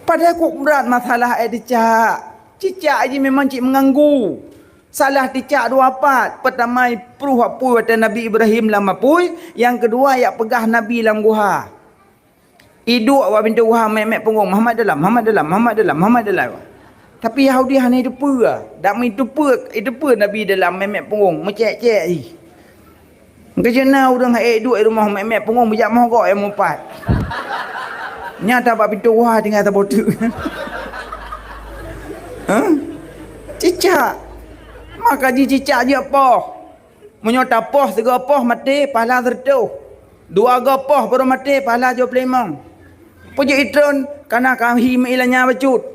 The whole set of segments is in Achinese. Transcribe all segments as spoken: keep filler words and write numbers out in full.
Padahai kok brat masalah ayat cicak. Cicak jih memang cit mengganggu. Salah cicak dua pat. Pertama, pruh apui watée Nabi Ibrahim lam apui. Nyang keudua, jak peugah Nabi lam guha. Iduek bak pintoe guha, mek-mek punggong, "Muhammad dalam, Muhammad dalam, Muhammad dalam, Muhammad dalam." Tapi Yahudi hana jiteupeue. Dak meuteupeue, jiteupeue Nabi dalam, mek-mek punggong, meucék-cék jih. Meukeujeuet na ureuëng hai duek i rumoh mek-mek punggong, bijak mohgok nyang meupat. Nyata bak pintoe guha tinggai saboh teuk. Hah? Cicak. Maka jih cicak jeuet poh. Meunyoe tapoh sigoe poh maté, pahala sireutôh. Dua goe poh barô maté, pahala jôh peulimong. Peujeuet itron, kana kahi meuilanya bacut.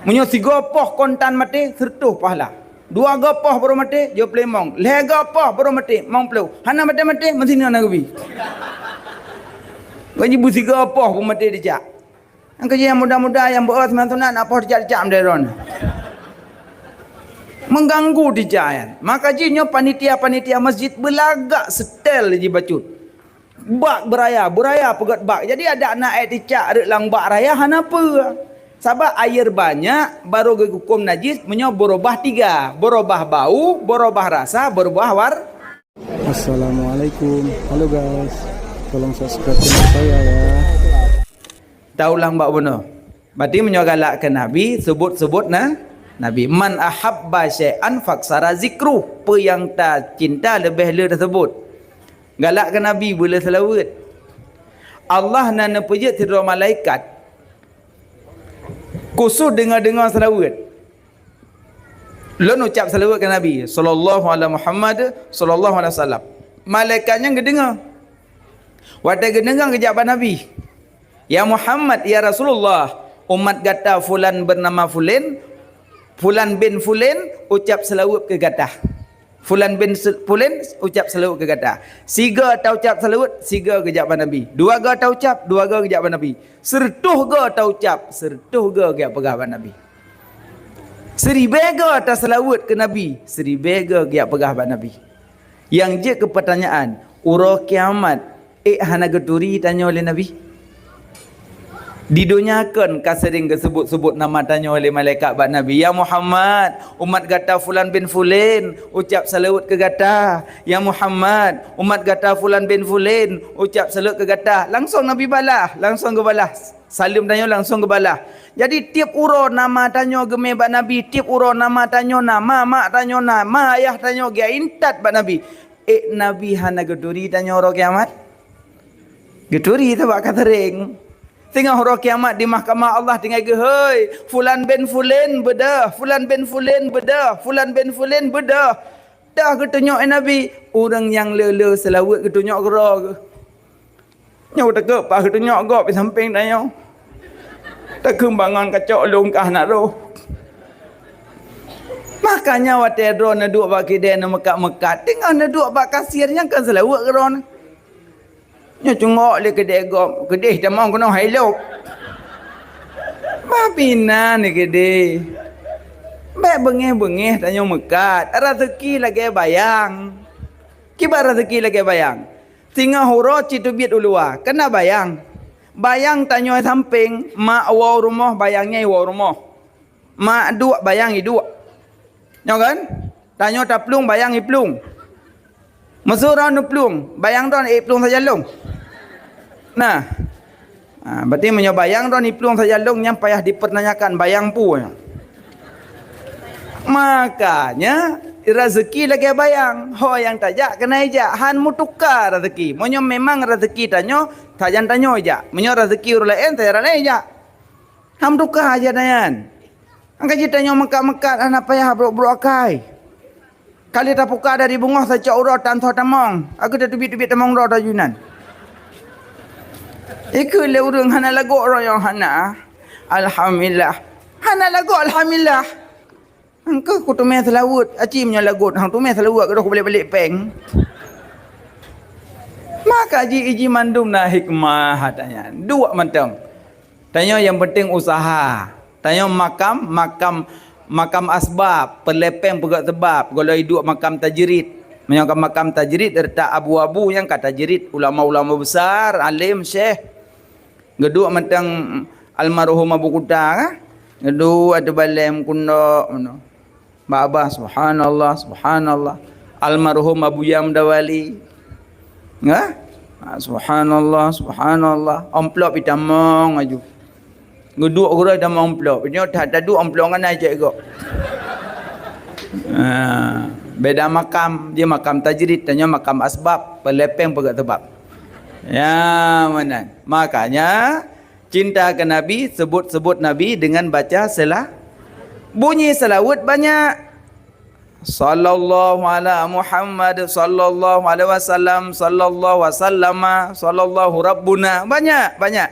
Meunyoe sigoe poh kontan maté, sireutôh pahala. Dua goe poh barô maté, jôh peulimong. Lhée goe poh barô maté, limong ploh. Hana maté-maté, meusinan na geubi. Gaji beusigoe poh peumaté dijak. Nyang keujih nyang muda-muda nyang beuet seumang sunat, na poh dijak-dijak meudairôn. Mengganggu dijak nyan. Maka jih nyoe panitia-panitia masjid beulagak setel jibacut. Bak beuraya, beuraya peugét bak. Jadi adak na ék ticak rot lam bak raya hana peue. Sabab air banyak, barô geuhuköm najis, meunyoe beurubah tiga. Beurubah bau, beurubah rasa, beurubah war-, Assalamualaikum. Halo guys, tolong subscribe channel saya ya. Taulang bak bunoe. Berarti meunyoe galak keu Nabi, sebut-sebut na Nabi. Man ahabba syai'an faksara zikru. Peue nyang tacinta leubeh le taseubut. Galak keu Nabi beule seulaweuet. Allah na neupeujeuet sidroe malaikat khusus deungoe-deungoe seulaweuet. Lôn ucab seulaweuet keu Nabi, sallallahu ala Muhammad, sallallahu alaihi wasallam. Malaikat nyan geudeungoe. Watée geudeungoe geujak bak Nabi, "Ya Muhammad, ya Rasulullah, umat gata fulan bernama fulan, fulan bin fulan, ucab seulaweuet keu gata." Fulan bin se-, fulan ucab seulaweuet keu gata. Sigoe taucab seulaweuet, sigoe geujak bak Nabi. Dua goe taucab, dua goe geujak bak Nabi. Sireutôh goe taucab, sireutôh goe geujak peugah bak Nabi. Siribée goe taseulaweuet keu Nabi, siribée goe geujak peugah bak Nabi. Nyang jeuet keu peutanyaan, uroe kiamat, ék hana geuturi tanyoe lé Nabi? Di donya kon ka seuring geuseubut-seubut nama tanyoe lé malaikat bak Nabi, "Ya Muhammad, umat gata fulan bin fulan, ucab seulaweuet keu gata. Ya Muhammad, umat gata fulan bin fulan, ucab seulaweuet keu gata." Langsong Nabi balah, langsong geubalah. Saleuem tanyoe langsong geubalah. Jadi, tieb uroe nama tanyoe geumé bak Nabi, tieb uroe nama tanyoe na, ma mak tanyoe na, ma ayah tanyoe geuintat bak Nabi. Ék Nabi hana geuturi tanyoe uroe kiamat? Geuturi, sabab ka seuring. Singoh uroe kiamat di mahkamah Allah tinggai geuhôi, "Fulan bin fulan beudôh, fulan bin fulan beudôh, fulan bin fulan beudôh." Dah geutunyok lé Nabi, ureuëng nyang le-le seulaweuet geutunyok keudroe geuh. Nyoe teuka paih geutunyok gob di sampéng tanyoe. Takheun bangon kacok lôn kah na roh. Makanya watée droe neuduek bak keudée neumeukat-meukat, teungoh neuduek bak kasier nyang kon seulaweuet keudroe. Nyoe cungok lé keudée gob, keudeh tamong keunoe hai lôb. Bah pinan lé keudeh. Bék beungéh-beungéh tanyoe meukat, raseuki lagée bayang. Kiban raseuki lagée bayang. Singoh uroe cit teubiet u luwa, kana bayang. Bayang tanyoe sampéng, mak woe rumoh, bayang nyan woe rumoh. Mak duek, bayang iduek. Nyoe kan? Tanyoe taplueng, bayang iplueng. Meusu droe neuplueng, bayang droe iplueng sajan lông. Nah. Ha, berarti meunyoe bayang droe iplueng sajan lông, nyan payah dipertanyakan bayang peue nyan. Makanya, raseuki lagée bayang. Ho nyang tajak keuneuk ijak, han meutuka raseuki. Meunyoe memang raseuki tanyoe, sajan tanyoe ijak. Meunyoe raseuki ureuëng laén, sajan ureuëng laén ijak. Han meutuka aja nyan. Angka jih tanyoe meukat-meukat hana payah brok-brok akai. Ka lheueh tapuka dari beungoh sacok uroe tan tho tamong. Aku tateubiet-teubiet tamong droe taju nan. Ikeu lé ureuëng hana lagot droe nyang hana. Alhamdulillah. Hana lagot alhamdulillah. Engkau kuteumé seulaweuet, aci meunyoe lagot, hang teumé seulaweuet, keudroe kubalek-balek péng. Maka ji-, iji mandum na hikmah hata nyan. Duek mantong. Tanyoe nyang penting usaha. Tanyoe makam, makam, makam asbab, peulépéng peugét seubab. Golom iduek makam tajrid. Meunyoe ka makam tajrid, reutak abu-abu nyang ka tajrid. Ulama-ulama besar, alim, syekh. Geuduek mantong Almarhum Abu Kuta kan? Ngeuduek ateueh balèe meukundok, meunoe. Bak babah, "Subhanallah, subhanallah." Almarhum Abuya Mudawali. Ngah? "Ah, subhanallah, subhanallah." Amplop itamong aju. Ngeuduek gurèe itamong amplop. Nyoe that taduek amplop ngon ai cek gok. Ah, beda makam. Dia makam tajrid, tanyoe makam asbab. Peuleueh péng peugah sebab. Ya, meunan. Makanya, cinta ke Nabi, sebut-sebut Nabi dengan baca sela-, bunyi selawat banyak. Sallallahu ala Muhammad, sallallahu alaihi wasallam, sallallahu wasallama, sallallahu rabbuna. Banyak, banyak.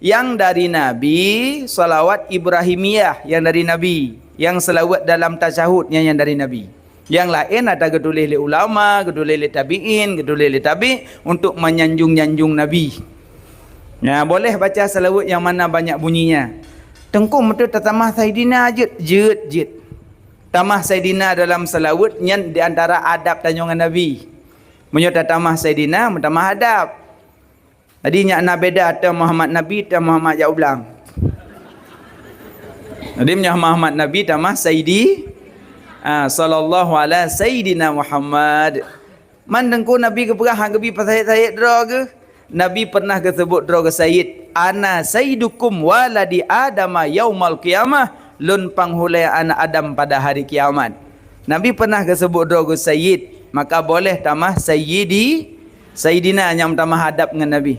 Yang dari Nabi, salawat Ibrahimiyah yang dari Nabi. Yang selawat dalam tasyahud yang, yang dari Nabi. Yang laén ada geutuléh lé ulama, geutuléh lé tabi'in, geutuléh lé tabi' untuk menyanjung-nyanjung Nabi. Ya, boleh baca selawat yang mana banyak bunyinya. Teungku, meuteuh tatamah Saidina jeuet, jeuet, jeuet. Tamah Saidina dalam selawat nyan di antara adab tanyoe ngon Nabi. Meunyoe tatamah Saidina, meutamah adab. Jadi, nyak na beda, ta Muhammad Nabi, ta Muhammad jak u blang. Jadi, meunyoe Muhammad Nabi, tamah Saidi, ah, sallallahu ala Saidina Muhammad. Man Teungku Nabi geupeugah han geubi peusayid-sayid droe geuh. Nabi pernah geuseubut droe geuh sayid, "Ana sayyidukum waladi Adama yaumal qiyamah." Lôn panghulèe aneuk Adam pada hari kiamat. Nabi pernah geuseubut droe geuh sayid, maka boleh tamah sayyidi, sayyidina nyang meutamah adab ngon Nabi.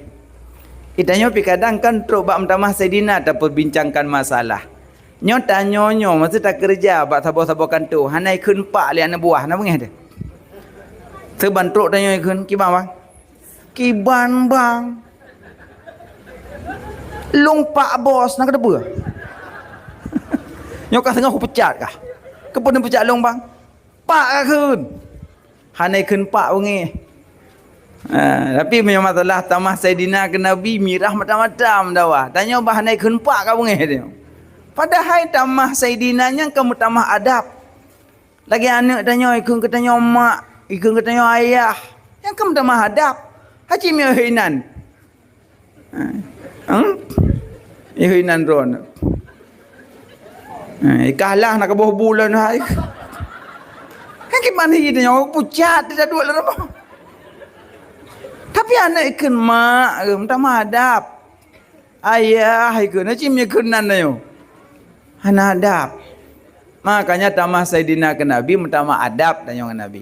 Geutanyoe pih kadang kan trok bak meutamah sayyidina tapeubincangkan masalah. Nyoe tanyoe nyoe masa takeureuja bak saboh-saboh kantô, hana ikheun pak lé aneuk buah, na beungéh teuh? Seuban trok tanyoe ikheun, "Kiban, Bang?" "Kiban, Bang." "Lôn pak, Bos," na keuteupeu. "Nyoe ka seungoh kupeucat kah? Keupeue neupecat lôn, Bang?" "Pak," ka kheun. Hana ikheun pak beungéh. Ha, tapi meunyoe masalah tamah Saidina keu Nabi, mirah mata-mata meudawa. Tanyoe bah hana ikheun pak ka beungéh tanyoe. Padahai tamah Saidina nyan ka meutamah adab. Lagèe aneuk tanyoe, ikheun geutanyoe mak, ikheun geutanyoe ayah. Nyan ka meutamah adab. Hana meuinan. Hmm? Inan droe. Eh, kalah na keuboh buleuen hai. Kan kiban hi tanyoe pucat tidak dua lam rumoh. Tapi aneuk ikheun mak, eh, meutamah adab. Ayah ikheun, na cim ikheun nan tanyoe. Hana adab. Makanya tamah Saidina keu Nabi, meutamah adab tanyoe ngon Nabi.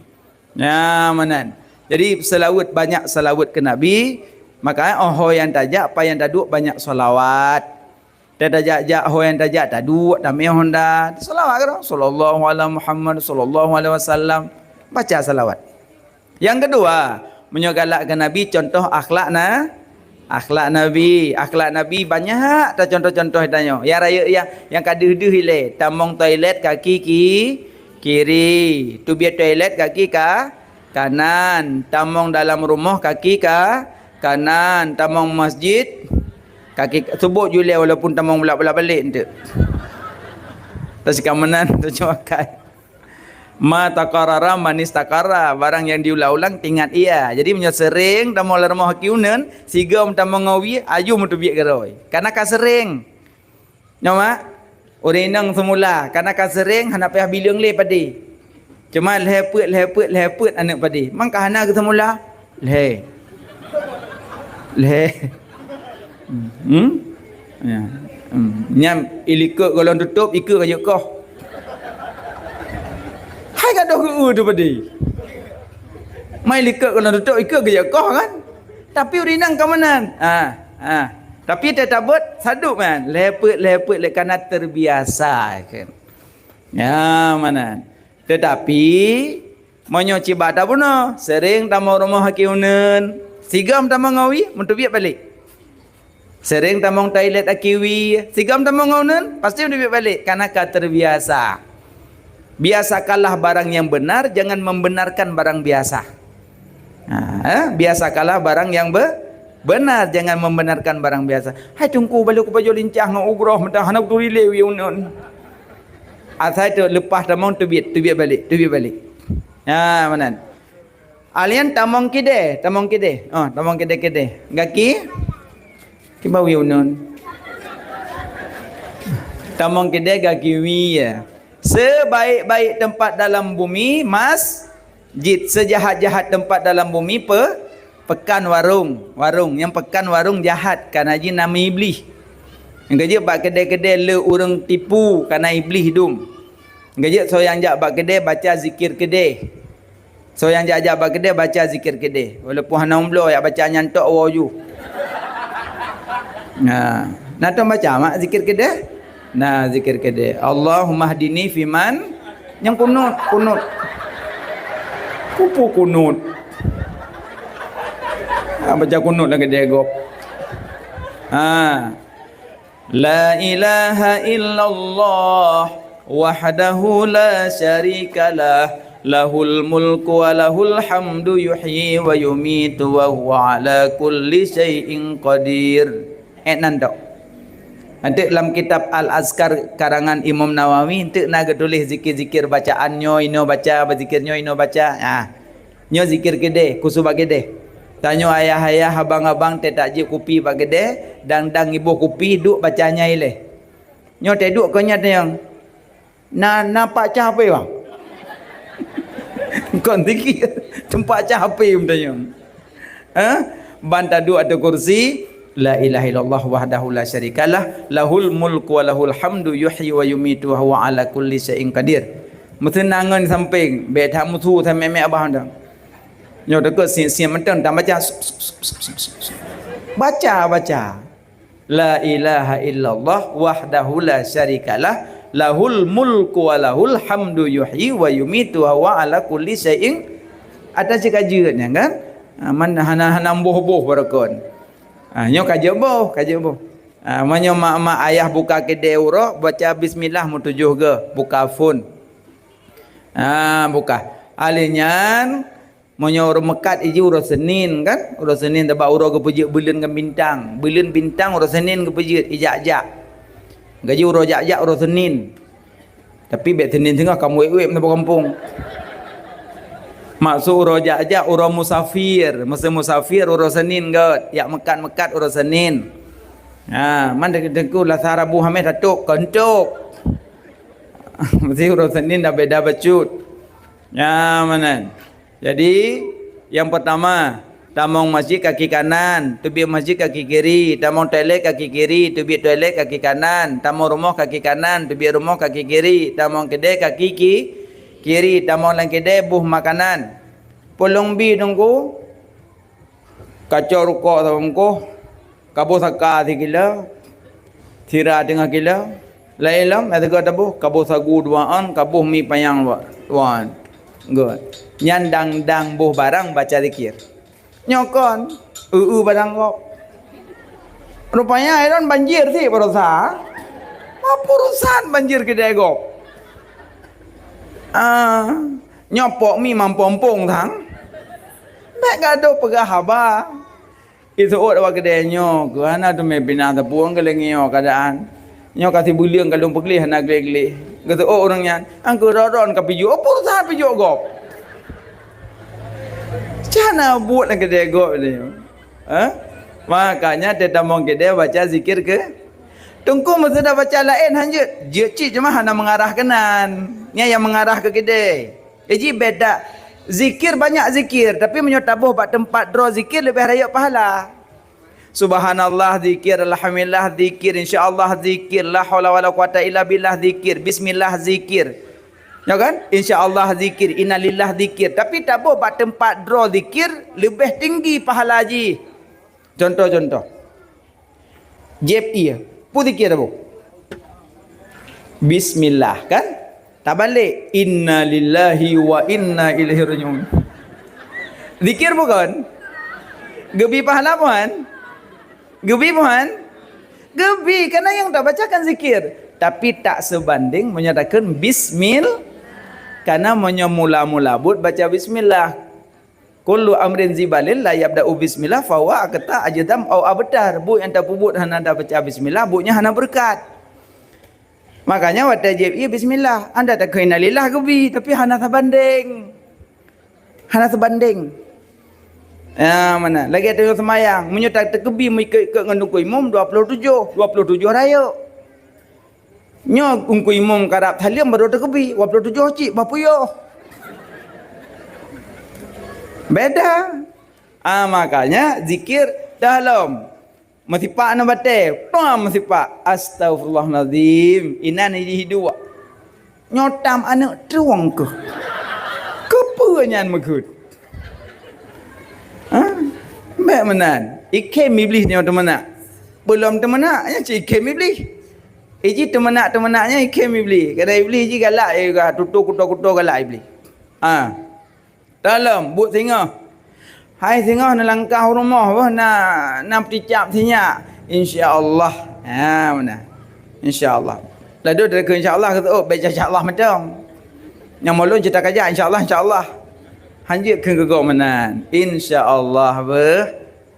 Nyan meunan. Jadi, seulaweuet, banyak seulaweuet keu Nabi. Makanya, oh, ho nyang tajak, pat nyang taduek, banyak seulaweuet. Tajak-jak, ho nyang tajak, taduek, tamé honda. Seulaweuet keudroe. Sallallahu ala Muhammad, sallallahu alaihi wasallam. Baca seulaweuet. Nyang keudua, meunyoe galak keu Nabi, contoh akhlak na-, akhlak Nabi. Akhlak Nabi banyak tacontoh-contoh tanyoe. Nyang rayeuk nyang, nyang ka deuh-deuh ilée, tamong toilet kaki ki-, kiri. Teubiet toilet kaki ka-, kanan. Tamong dalam rumoh kaki ka-, kanan. Tamong masjid kaki, seubut ju lé walaupun tamong bulak-bulak balek enteuk. Tasikamanan, tacokai. Ma taqarrara man istaqarra, barang yang diulang-ulang teuingat ia. Jadi, meunyoe seuréng tamong lam rumoh aki uneuen, sigom tamong ngon wie, aju meuteubiet keudroe. Karena ka seuréng. Nyoe, mak? Ureueng inong seumula, karena ka seuréng, hana payah bileueng lé padé. Cuma lhée peuet, lhée peuet, lhée peuet aneuk padé. Mang ka hana geuseumula? Lhée. Lhée. Hmm? Ya. Hmm. Nyan ilikot golom tutôp, ikeu ka jeuet koh. Hai gadôh geu-eu tu padé. Mai likot golom tutôp, ikeu ka jeuet koh kan? Tapi ureueng inong ka meunan. Ha, ha. Tapi teutabot sadub kan? Lhée peuet, lhée peuet lé kana terbiasa kan. Ya, meunan. Tetapi, meunyoe cit bak tabunoe, seuréng tamong rumoh aki uneuen, sigom tamong ngon wie, meuteubiet balek. Seuréng tamong toilet aki wie, sigom tamong ngon uneuen, pasti meuteubiet balek, karena ka terbiasa. Biasakanlah barang yang benar, jangan membenarkan barang biasa. Ha, eh? Biasakanlah barang yang be-, benar, jangan membenarkan barang biasa. Hai Teungku, baloe kupajoh lincah ngon ugroh, meudah hana kuturi lé wie uneuen. Asai teuleupah tamong teubiet, teubiet balek, teubiet balek. Ha, meunan. Alien tamong kidée, tamong kidée. Oh, tamong kidée-kidée. Gaki? Kiban wie uneuen. Tamong keudè gaki wie, ya. Sebaik-baik tempat dalam bumi masjid, sejahat-jahat tempat dalam bumi pe-, pekan warong. Warong, nyang pekan warong jahat, kana jih nama iblih. Nyang keujeuet bak keudè-keudè le ureuëng tipu, kana iblih dum. Nyang keujeuet soe nyang jak bak keudè baca zikir keudè. Soe nyang jak-jak bak keudè baca zikir keudè. Walaupun hana umblo, jak baca nyan tok woe ju. Nah, na tom baca mak zikir keudè? Nah, zikir keudè. Allahummahdini fiman, nyang kunut, kunut. Kupu kunut. Ha, baca kunut lagèe degok. Ha. La ilaha illallah wahdahu la syarikalah, lahul mulku wa lahul hamdu, yuhyi wa yumitu wa huwa ala kulli syai'in qadir. Eh, nan tok. Nanti lam kitab Al-Azkar karangan Imam Nawawi, nanti na geutuléh zikir-zikir bacaan nyoe inoe baca, zikir nyoe inoe baca. Ah. Nyoe zikir keudè, khusu bak keudè. Tanyoe ayah-ayah, abang-abang teutak jeuet kupi bak keudè, dang-dang iboh kupi, duek baca nyan ilèe. Nyoe teuduek keu nyan tanyong. Na, na pat cah H P, bang? Kon tinggi, teumpat cah H P meutanyoe. Eh? Ban taduek ateueh kursi, la ilaha illallah wahdahu la syarikalah, lahul mulku wa lahul hamdu, yuhyi wa yumitu wa huwa ala kulli syai'in qadir. Meuseunang ngon sampéng, bèk that musu samé-mé abah dah. Nyoe deukot sien-sien mantong, tabaca. Baca, baca. La ilaha illallah wahdahu la syarikalah, lahul mulku wa lahul hamdu, yuhyi wa yumitu wa huwa ala kulli syai'in. Ata cit ka jeuet nyan kan? Ha, man hana, hana boh-boh barakon. Ha, nyoe ka jeuet boh, ka jeuet boh. Ha, meunyoe mak-mak ayah buka keudè uroe, baca bismillah meutujoh goe, buka phon. Ha, buka. Alèh nyan, meunyoe uroe meukat iji uroe Senin kan? Uroe Senin teubak uroe geupeujeuet buleuen ngon bintang. Buleuen bintang uroe Senin geupeujeuet, ijak-jak. Gaji uroe jak-jak uroe Senin. Tapi bèk Senin singoh kamoe wéb-wéb meusaboh gampông. Maksud uroe jak-jak uroe musafir. Masa musafir uroe Senin göt. Jak meukat-meukat uroe Senin. Ha, man teungku lasa Rabu Hamèh tatôb, kon tôb. Mesti uroe Senin dah beda bacut. Nyan meunan. Jadi, nyang peurtama, tamong masjid kaki kanan, teubiet masjid kaki kiri, tamong toilet kaki kiri, teubiet toilet kaki kanan, tamong rumoh kaki kanan, teubiet rumoh kaki kiri, tamong keudè kaki ki-, kiri, tamong lam keudè boh makanan. Peulông bi teungku, Kacok rukok saboh bungkôh, kaboh saka sikilo, sira teungoh kilo, laén lom, nyang sigoe taboh, kaboh sagu dua ôn, kaboh mi panyang dua ôn. Göt. Nyan dang-dang boh barang baca zikir. Nyoe kon, eu-eu barang gob. Rupanya Aaron banjir sit baroesa. Apa urusan banjir keudè gob? Ah, nyoe pok mi mampompong sang. Bèk gadôh peugah haba. Iseuôt awak keudè nyoe keuh hana teumé pih na teupueng keu lagèe nyoe keuadaan. Nyoe ka sibuleuen ka lôn peugleh hana gleh-gleh. Geuseuôt ureueng nyan, "Angkeu ron-ron ka pijuet." Oh, pulsa pijuet gob. Cana buet lam keudè gob teuh nyoe. Ha? Makanya teutamong keudè baca zikir keu Teungku meuseudah baca laén han jeuet. Jeuet cit cuma hana meungarah keunan. Nyan nyang meungarah keu keudè. Jadi beda. Zikir banyak zikir, tapi meunyoe taboh bak teumpat droe zikir leubeh rayeuk pahala. Subhanallah zikir, alhamdulillah zikir, insyaallah zikir, la haula wala quwata illa billah zikir, bismillah zikir. Ya kan? Insyaallah zikir, innalillah zikir. Tapi taboh bak teumpat droe zikir leubeh tinggi pahala jih. Contoh-contoh. Jép ie. Peue zikir taboh? Bismillah, kan? Tabalek, innalillahi wa inna ilaihi raji'un. Zikir bukan? Geubi pahala bukan? Geubi bukan? Geubi, karena nyang tabaca kan zikir. Tapi tak sebanding meunyoe takheun bismil-, karena meunyoe mula-mula buet baca bismillah. Kullu amrin zibalin la yabda'u bismillah fahuwa aqta ajdam au abtar. Buet nyang tapeubuet hana tabaca bismillah, buet nyan hana beureukat. Makanya watèe jieb ie bismillah, anda takheun innalillah geubi, tapi hana sabandeng. Hana sabandeng. Ya, mana? Lagèe tanyoe seumayang, meunyoe ta-, takeubi meuikot-ikot ngon teungku imum dua puluh tujoh, dua puluh tujoh rayeuk. Nyoe Teungku Imum karab saleuem baru teukeubi, dua puluh tujoh cit bah puyoh. Beda. Ah, makanya zikir dalam. Meusipak na batée, pam meusipak. Astaghfirullahalazim. Inan jih duek. Nyoe tam aneuk trueng keuh. Keupeue nyan meukeue? Ha? Bék meunan. Ikhém Iblih nyoe teumeunak. Beulom teumeunak, nyan cit ikhém Iblih. Iji teumeunak-teumeunak nyan ikhém Iblih. Kadang Iblih ji galak, eh, tutoe kuto-kuto galak Iblih. Ha. Dalam buet singoh. Hai singoh neulangkah u rumoh boh na, na peuticap sinyak. Insya Allah. Ha, meunan. Insya Allah. Laju dari keu insya Allah keu, oh, baca insya Allah mantong. Nyang mulai cerita kajak insya Allah, insya Allah. Hanjeuet keu geugok meunan. Insya Allah beuh.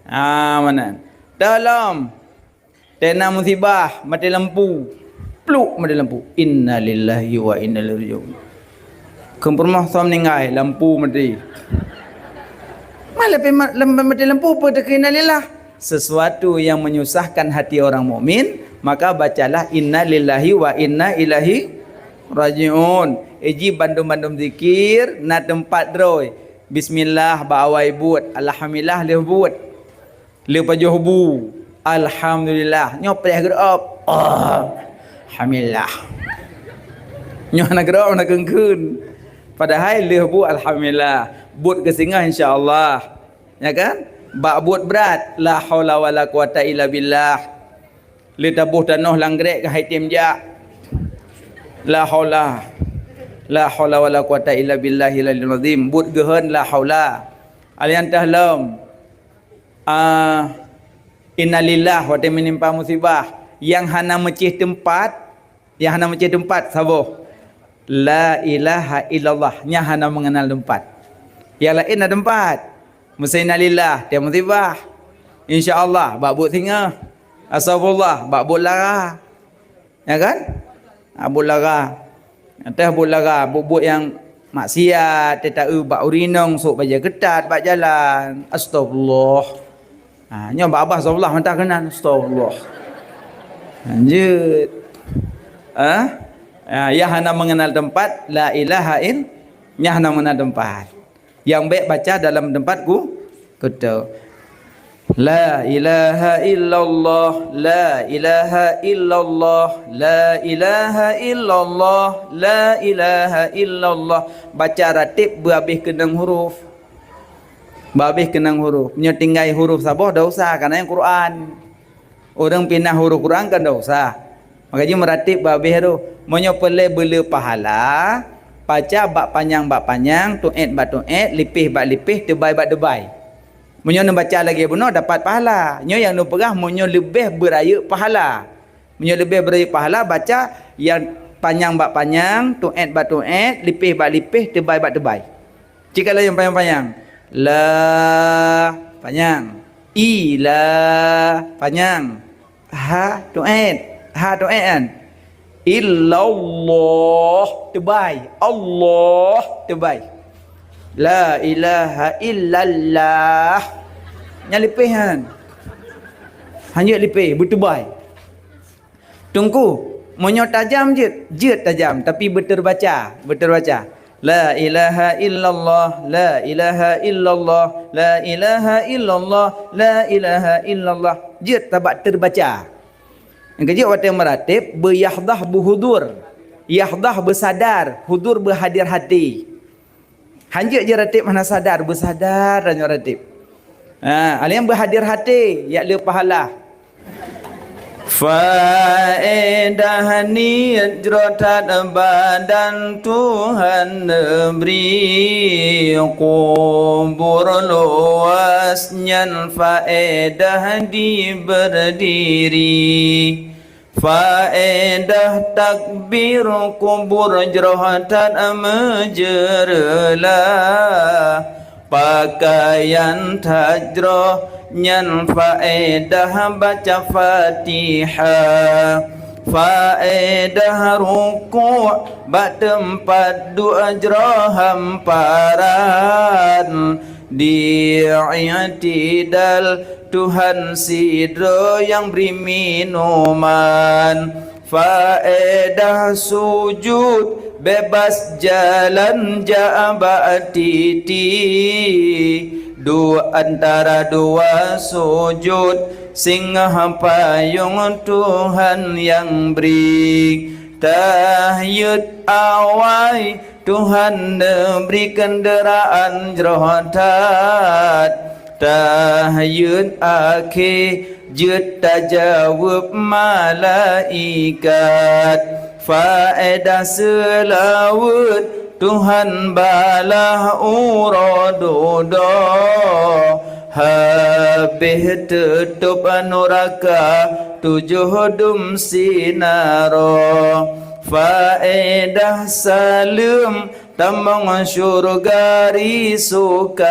Ha, meunan. Dalam Tena musibah, maté lampu. Pluk, maté lampu. Innalillahi wa inna ilaihi raji'un. Keu peurumoh soe meuninggai, lampu maté. Malah pi ma-, lam-, maté lampu, peue teuka innalillah? Sesuatu yang menyusahkan hati orang mukmin, maka bacalah innalillahi wa inna ilaihi raji'un. Iji bandum-bandum zikir, na teumpat droe. Bismillah bak awai buet, alhamdulillah lheueh buet. Lheueh pajoh bu, alhamdulillah. Nyoe preh geureuop. Oh, alhamdulillah. Nyoe hana geureuop, hana keun-keun. Padahai lheueh bu, alhamdulillah. Buet keu singoh, insya Allah. Ya kan? Bak buet brat, la haula wala quwata illa billah. Lheueh taboh tanoh lam grék ka hai tem jak. La haula. La haula wala quwata illa billahil aliyil azim. Buet geuhon la haula. Alian tahlom. Ah, innalillah, watée meunimpa musibah, nyang hana meucéh teumpat, nyang hana meucéh teumpat saboh. La ilaha illallah, nyan hana meungenal teumpat. Nyang laén na teumpat. Meusé innalillah, tieb musibah. Insya Allah, bak buet singoh. Astagfirullah, bak buet lara. Ya kan? Ha, buet lara. Ateueh buet lara, buet-buet nyang maksiat, teuta eu bak urinong, sôk bajée keutat bak jalan. Astagfirullah. Ha, nyoe bak babah astagfirullah, mantah keunan. Astagfirullah. Lanjut. Ha? Ha, nyang hana meungenal teumpat, la ilaha ill-, nyang hana meungenal teumpat. Nyang bék baca dalam teumpat ku-, kuto. La ilaha illallah, la ilaha illallah, la ilaha illallah, la ilaha illallah. Baca rateb beuhabéh keunong huruf. Beuhabéh keunong huruf. Nyoe tinggai huruf saboh dosa, karena nyang Quran. Ureuëng pinah huruf Quran kan dosa. Maka jih meurateb babeh roh. Meunyoe peureulée beule pahala, baca bak panyang bak panyang, tuet bak tuet, lipéh bak lipéh, teubai bak teubai. Meunyoe neubaca lagée bunoe dapat pahala. Nyoe nyang neupeugah meunyoe leubeh beurayeuk pahala. Meunyoe leubeh beurayeuk pahala, baca nyang panyang bak panyang, tuet bak tuet, lipéh bak lipéh, teubai bak teubai. Cit ka lheueh nyang panyang-panyang. La, panyang. Ila, panyang. Ha, tuet. Ha, tuet kan? Illallah, teubai. Allah, teubai. La ilaha illallah. Nyan lipéh kan? Hana lipéh, beuteubai. Teungku, meunyoe tajam jeuet, jeuet tajam, tapi beuteubaca, beuteubaca. La ilaha illallah, la ilaha illallah, la ilaha illallah, la ilaha illallah. Jeuet tabak teubaca. Nyang keujeuet watée meurateb, beuyahdah beuhudur. Yahdah beusadar, hudur beuhadir hati. Hanjeuet jeuet rateb hana sadar, beusadar tanyoe rateb. Ha, alheuh beuhadir hati, jak le pahala. Faedah niet jroh that badan Tuhan neubri, kubur luwas nyan faedah di berdiri. Faedah takbir kubur jroh that meujeureulah, pakaian that jroh nyan faedah baca Fatihah, faedah rukuk bak teumpat duek jroh hamparan. Di i'tidal Tuhan sidroe nyang bri minuman, Faedah sujud, bebas jalan jak bak titi. Duek antara dua sujud, singoh payong Tuhan nyang bri. Tahyeuet awai Tuhan neubri keundeuraan jroh that. Tahyeuet akhé jeuet tajaweueb malaikat. Faedah seulaweuet Tuhan balaih uroe dudoe. Habéh teutôb nuraka tujoh dum sinaroe. Faedah saleuem tamong syurga risukaan.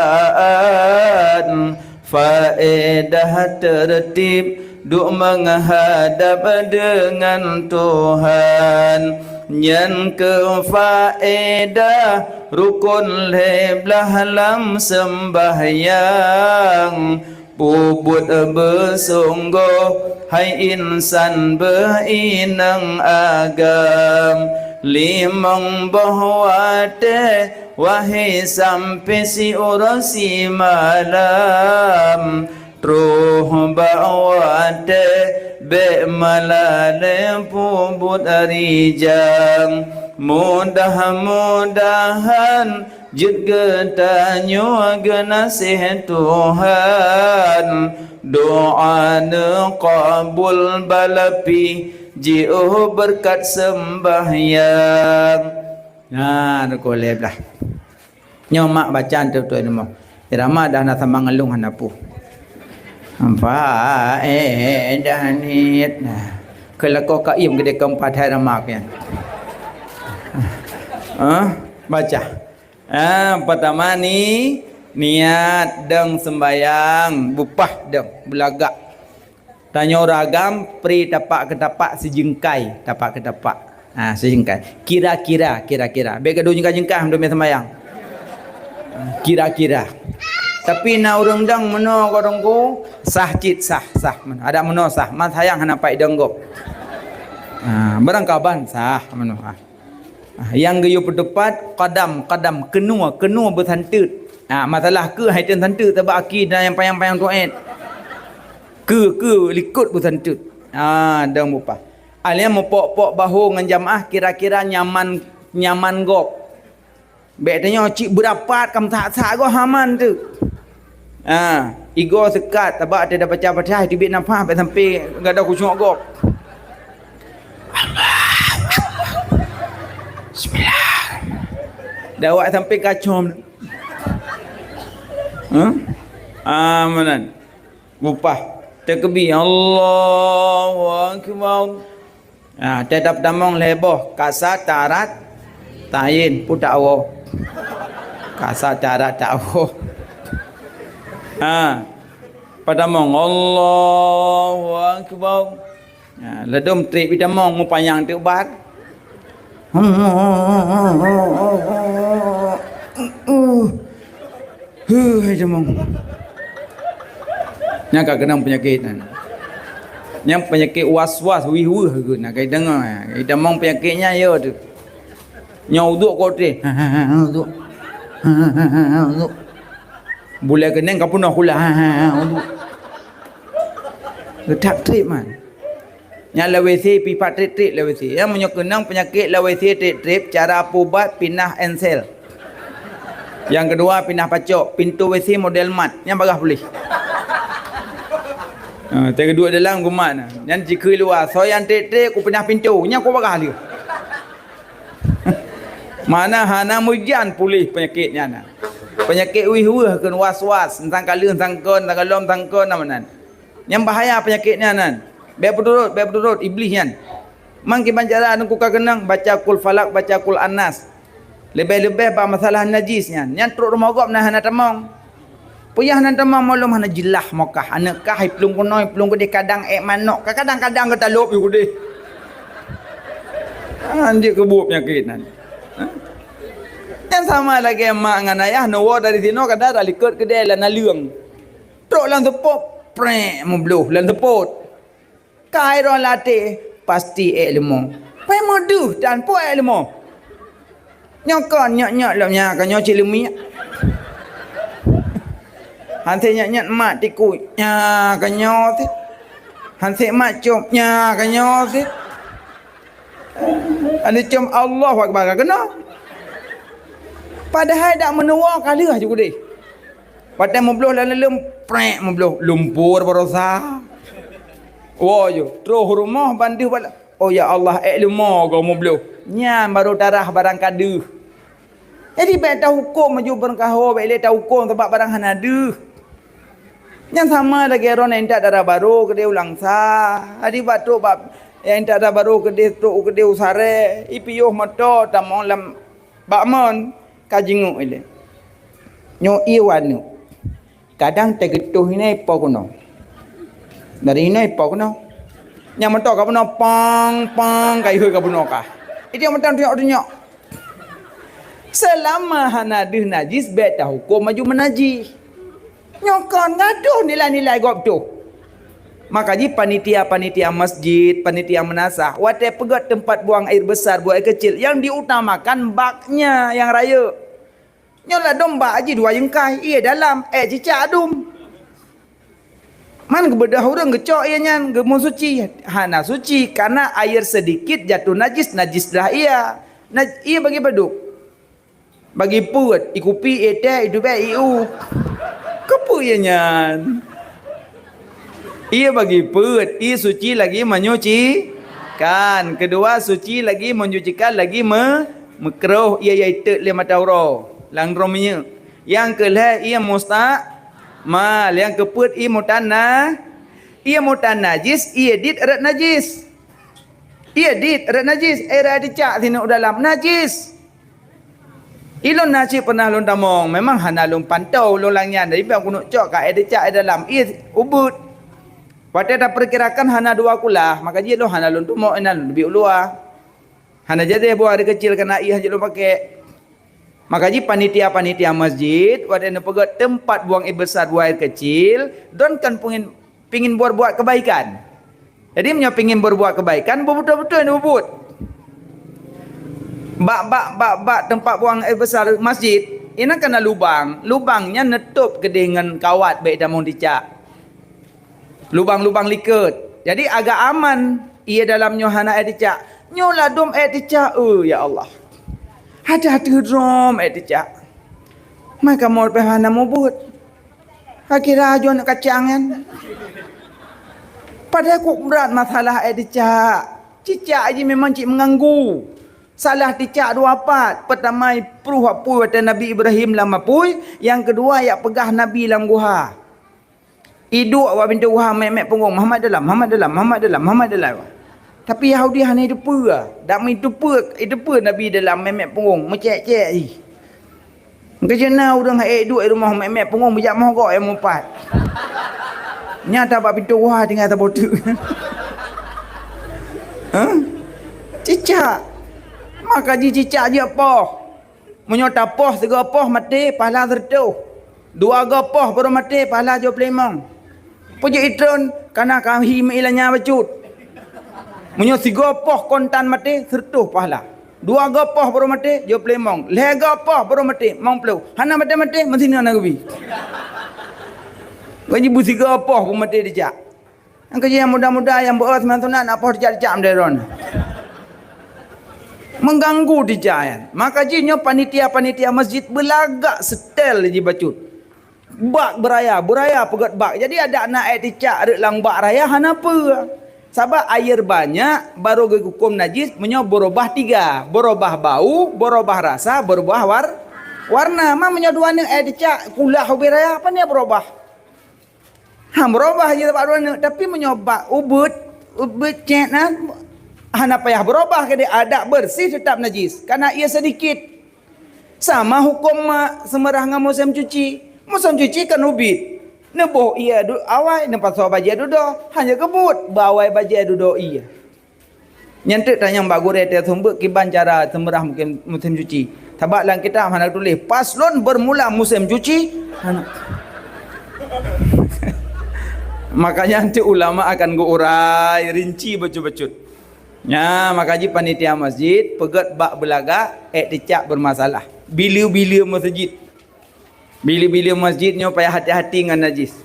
Faedah teurtib duek meuhadab deungon Tuhan. Nyan keuh faedah rukon lhée blaih lam seumbahyang. Peubuet beusunggoh hai insan beuinong agam. Limong boh watée wahé sampoe siuroe simalam. Troh bak watée bék meulalée peubuet rijang. Mudah-mudahan jeuet geutanyoe geunaséh Tuhan. Doa neuqabul balapi jiôh beureukat seumbahyang. Nah, rukon lhée blaih. Nyoe mak baca teuh tuan rumoh. Irama dah na sama ngeulung hana puih. Faedah niet. Nah, keu lakoe kaiem geude keumpat hai ramak nyan. Ah, baca. Ah, peutama ni niat dong seumbahyang, bupah dong, beulagak. Tanyoe ureueng agam pri tapak keu tapak sijeungkai, tapak keu tapak. Ha, sijeungkai. Kira-kira, kira-kira. Bék gadoh jeungkai-jeungkai meudumé seumbahyang. Kira-kira. Tapi na ureueng dong meunoe keu teungku, sah cit sah, sah. Adak meunoe sah, man sayang hana pai dong gob. Ha, barangkaban sah meunoe. Ha. Ah, nyang geuyue peuteupat, qadam, qadam, keunoe, keunoe beusanteut. Ah, masalah keu hai teun santeut, sabab aki dan nyang panyang-panyang tuet. Keu, keu likot beusanteut. Ah, dong bupah. Alia meupok-pok bahô ngon jamaah kira-kira nyaman, nyaman gob. Bék tanyoe cit beurapat kam that-that goh haman teuk. Ha, igoe seukat, sabab watée tabaca Fatihah teubiet nafah, bék sampoe gadôh khusyuk gob. Allahu Akbar. Bismillah. Dah awak sampoe kacom. Ha? Ah, meunan. Bupah. Takbir. Allahu Akbar. Ha, tetap tamong lhée boh. Kasa tarat tayin putak woe. Kasa tarat tak woe. Ha. Patamong Allahu Akbar. Ha, ladom trép itamong mupanyang teuk bat. Huh, hai jamong. Nyang ka keunong peunyakét nyan. Nyang peunyakét was-was, wih-weuh geuh na kai deungoe. Itamong peunyakét nyan yo tu. Nyoe uduk kote. Uduk. Uduk. Bulai keuneng ka peunoh kula. Uduk. Geutak trép man. Nyang lam WC pipat trép-trép lam WC. Nyang meunyoe keunong peunyakét lam WC trép-trép, cara peubat pinah ensel. Nyang keudua pinah pacok, pintoe WC model mat, nyang bagah puléh. Ha, teukeudua dalam geumat na. Nyan jikheun luwa, soe nyang trép-trép ku pinah pintoe, nyang ku bagah lheueh. Mana hana meujan puléh peunyakét nyan na. Peunyakét wih-weuh kheun was-was, entang ka lheueh, entang kon, entang ka lom, entang kon, nama nan. Nyang bahaya peunyakét nyan nan. Bék peuturot, bék peuturot, Iblih nyan. Man kiban cara nangku ka keunong, baca Kul Falak, baca Kul Annas. Leubeh-leubeh bak masalah najis nyan. Nyan trok rumoh gob na hana tamong. Peue nyang hana tamong, maklum hana jeulaih mokah. Aneuk kah iplueng keunoe, iplueng keudeh, kadang ék manok. Kadang-kadang geutalop iplueng keudeh. Anjeuet keubuet peunyakét nyan. Ha? Nyan sama lagée mak ngon ayah neuwoe dari sinoe kadang talikot keudeh lam naleueng. Trok lam seupôt, prek, meubloh lam seupôt. Kai droe lateh, Pasti ék leumo. Pai meudeuh tan po ék leumo. Nyoe kon nyot-nyot lom nya ka nyoe cit leumiek. Han sép nyot-nyot mat tikus nya ka nyoe cit. Han sép mat cop nya ka nyoe cit. Aneuk cop Allahu Akbar ka keunoe. Padahai dak meunuwoe ka lheueh ju keudeh. Watée meubloh lam leuleum, prek meubloh, lumpur baroesa. Woe ju, troh rumoh bandeuh bala. Oh ya Allah, ék leumo goe meubloh. Nyan barô tarah barang ka deuh. Jadi bék tahuköm aju beurangkaho, bék lé tahuköm sabab barang hana deuh. Nyan sama lagée droeneuh intat dara barô keudeh u Langsa. Jadi bak trok bak intat dara barô keudeh trok keudeh u Sarée, ipiôh moto tamong lam bak mon ka jingeuk ilée. Nyoe ié waneuk. Kadang teugeutôh inoe po keunoe. Dari inoe po keunoe. Nyang moto ka bunoe pang pang ka ihôi ka bunoe ka. Itu yang moto tunyok-tunyok. Seulama hana deuh najis bék tahuköm aju meunajih. Nyoe kon gadôh nilai-nilai gob tuh. Maka jih panitia-panitia masjid, panitia meunasah, watée peugét teumpat buang air besar, buang air kecil, yang diutamakan baknya yang rayeuk. Nyoe ladôm bak jih dua jeungkai, ié dalam, ék cicak dum. Man geubeudôh ureuëng geucok ié nyan geumeusuci, hana suci karena air sedikit jatuh najis, najislah ié. Naj-, ié bagi padub. Bagi peuet, ikupi, itée, itubée, iu. Keupeue ié nyan? Ié bagi peuet, ié suci lagi menyucikan. Keudua suci lagi menyucikan, lagi me-, meukroh. Ié yaitet lé mata uroe, lam droe minyeuk. Nyang keu lhée ié musta-, mal, nyang keu peuet ié mutana-, ié mutanajis, ié dit rot najis. Ié dit rot najis, éh rot teucak sineuk u dalam najis. Ilôn na cit pernah lôn tamong, memang hana lôn pantau lôn lam nyan, tapi bang keuneuk cok ka éh teucak éh dalam, ié ubeut. Watée tapeukirakan hana dua kulah, maka jih lôn hana lôn tumok inan lôn biek u luwa. Hana jadi buang air kecil kana ié hana lôn pakai. Maka jih panitia-panitia masjid, watée neupeugét teumpat buang air besar, buang air kecil, don kan pingin, pingin berbuat kebaikan. Jadi meunyoe pingin berbuat kebaikan, beubeutôi-beutôi neubuet. Bak, bak, bak, bak teumpat buang air besar masjid, inan kana lubang. Lubang nyan neutôp keudeh ngon kawat bék tamong teucak. Lubang-lubang likot. Jadi agak aman, ié dalam nyoe hana éh teucak. Nyoe ladôm éh teucak, oh ya Allah. Ada teudrom éh teucak. Maka mau pih hana mubuet. Akhira ajoe aneuk kacang nyan. Padahai kok brat masalah éh teucak. Cicak jih memang cit meuganggu. Salah teucak dua pat. Peutama ipruh apui watée Nabi Ibrahim lam apui, nyang keudua yak peugah Nabi lam guha. Iduek awak pintoe guha mek-mek punggong, "Muhammad dalam, Muhammad dalam, Muhammad dalam, Muhammad dalam." Tapi Yahudi hana iteupeue. Dak meuteupeue, iteupeue Nabi dalam mek-mek punggong, meucék-cék jih. Meukeujeuet na ureuëng hai duek i rumoh mek-mek punggong meujak mohgok nyang meupat. Nyata bak pintoe guha tinggai saboh teuk. Hah? Cicak. Maka jih cicak jih poh. Meunyoe tapoh sigoe poh maté, pahala sireutôh. Dua goe poh baru maté, pahala jôb limong. Peujeuet itron, kana kahi meuilanya bacut. Meunyoe sigoe poh kontan maté, sireutôh pahala. Dua goe poh baru maté, jôb limong. Lhée goe poh baru maté, limong ploh. Hana maté-maté, meusinan na geubi. Gaji beusigoe poh pun maté dijak. Nyang keujih nyang muda-muda nyang beu-o sinan sunat na poh teucak-teucak meudeh droeneuh. Mengganggu teucak nyan. Maka jih nyoe panitia-panitia masjid beulagak setel jih bacut. Bak beuraya, beuraya peugét bak. Jadi adak na éh teucak rot lam bak raya hana peue. Sabab air banyak baru geuhuköm najis meunyoe beurubah tiga, beurubah bau, beurubah rasa, beurubah war-, warna. Ma meunyoe dua neuk éh teucak kulah ubé raya, apa nia beurubah? Ha, beurubah jih bak droeneuh, tapi meunyoe bak ubeut, ubeut cék na, hana payah beurubah keudeh, adak beureuséh teutap najis, kana ié seudikit. Sama huköm ma seumeurah ngon musém cuci. Musém cuci kan ubit. Neuboh ié du-, awai, neupasoe bajée dudoe, hana geubuet, beu awai bajée dudoe ié. Nyan teuk tanyong bak gurée teuh seumeubeuet kiban cara seumeurah mungken musém cuci. Sabab lam kitab hana tuléh, "Faslun, bermula musim cuci." Hana. Makanya nanti ulama akan geuurai rinci bacut-bacut. Nya, maka jih panitia masjid peugét bak beulagak, ék teucak beurmasalah. Bile-bile meuseujid. Bile-bile masjid nyoe payah hati-hati ngon najis.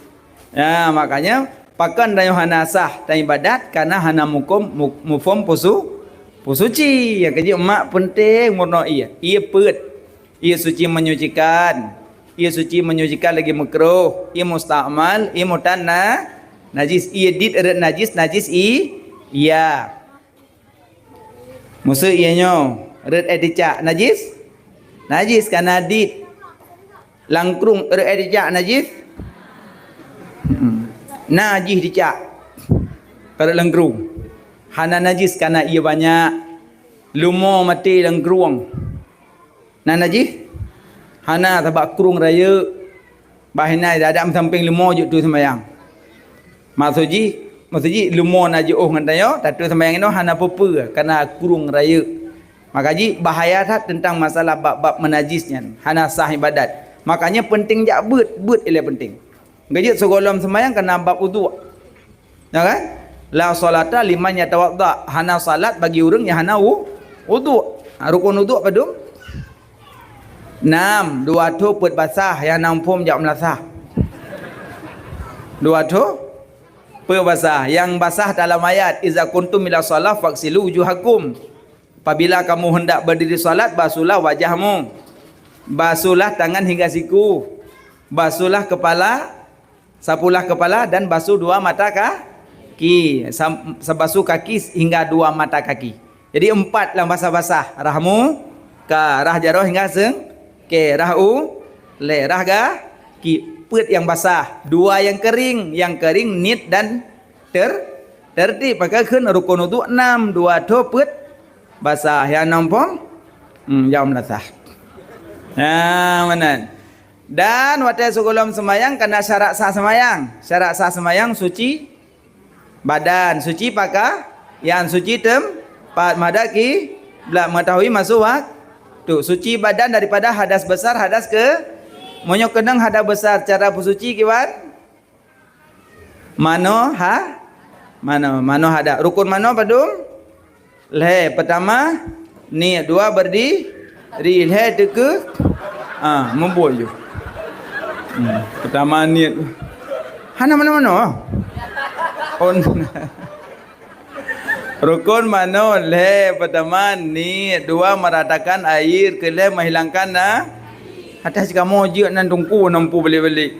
Ya, makanya pakon tanyoe hana sah taibadat karena hana mukom mu-, muphom pusu-, pusuci. Nyang keujeuet mak peunteng murnoe ie. Ie peuet. Ie suci menyucikan. Ie suci menyucikan lagi makruh. Ie mustakmal, ie mutan na-, najis. Ie dit rot najis, najis i-, iya. Meuseu ie nyoe rot éh teucak najis? Najis kana dit. Langkrueng rot éh teucak najis? Hmm. Najis teucak. Ka rot langkrueng. Hana najis kana ie banyak. Lumo maté langkrueng. Na najih? Hana, sabab krueng rayeuk. Bah hina adak meusampéng leumo jeuet teu seumayang. Maksud jih, maksud jih leumo na jiôh ngon tanyoe, tateu seumayang inoe hana peue-peue, kana krueng rayeuk. Maka jih bahaya that teuntang masalah bab-bab meunajis nyan, hana sah ibadat. Makanya penting jak beuet, beuet ilée penting. Geujeuet sigohlom seumayang kana bab uduk. Ya kan? La shalata liman yatawadda. Hana salat bagi ureuëng nyang hana wu-, uduk. Ha, rukun uduk padum? Nam, dua tho peuet basah, nyang nam phom jak meulasah. Dua tho peuet basah. Nyang basah dalam ayat, "Iza kuntum ila shalah faghsilu wujuhakum." Apabila kamu hendak berdiri salat, basuhlah wajahmu. Basuhlah tangan hingga siku. Basuhlah kepala, sapulah kepala dan basuh dua mata kaki. Sam-, basuh kaki hingga dua mata kaki. Jadi empat lam basah-basah. Rah muka, rah jaroe hingga seungke, rah ulée, rah gaki. Peuet nyang basah, dua nyang kering. Nyang kering niet dan ter-, tertib. Maka kheun rukun uduk nam, dua tho peuet basah. Nyang nam phom, hmm, nyang meulasah. Ha, meunan. Dan watée sigohlom seumayang kana syarat sah seumayang. Syarat sah seumayang suci badan, suci paka-, nyang suci teumpat, meuhadab kiblat, mengetahui masa waktu. Suci badan daripada hadas besar, hadas ke-, meunyoe keunong hadas besar, cara peusuci kiban? Manoe ha-, manoe, manoe hadas. Rukun manoe padum? Lhée, pertama, niet. Dua, berdiri. Lhée, teukeue. Ah, mubuet ju. Hmm, pertama niet. Hana manoe-manoe. Oh, rukun manoe lhée, pertama niet, dua meratakan air, keulhée menghilangkan na-, atas kamoe jeuet nan tungku nampu balik-balik.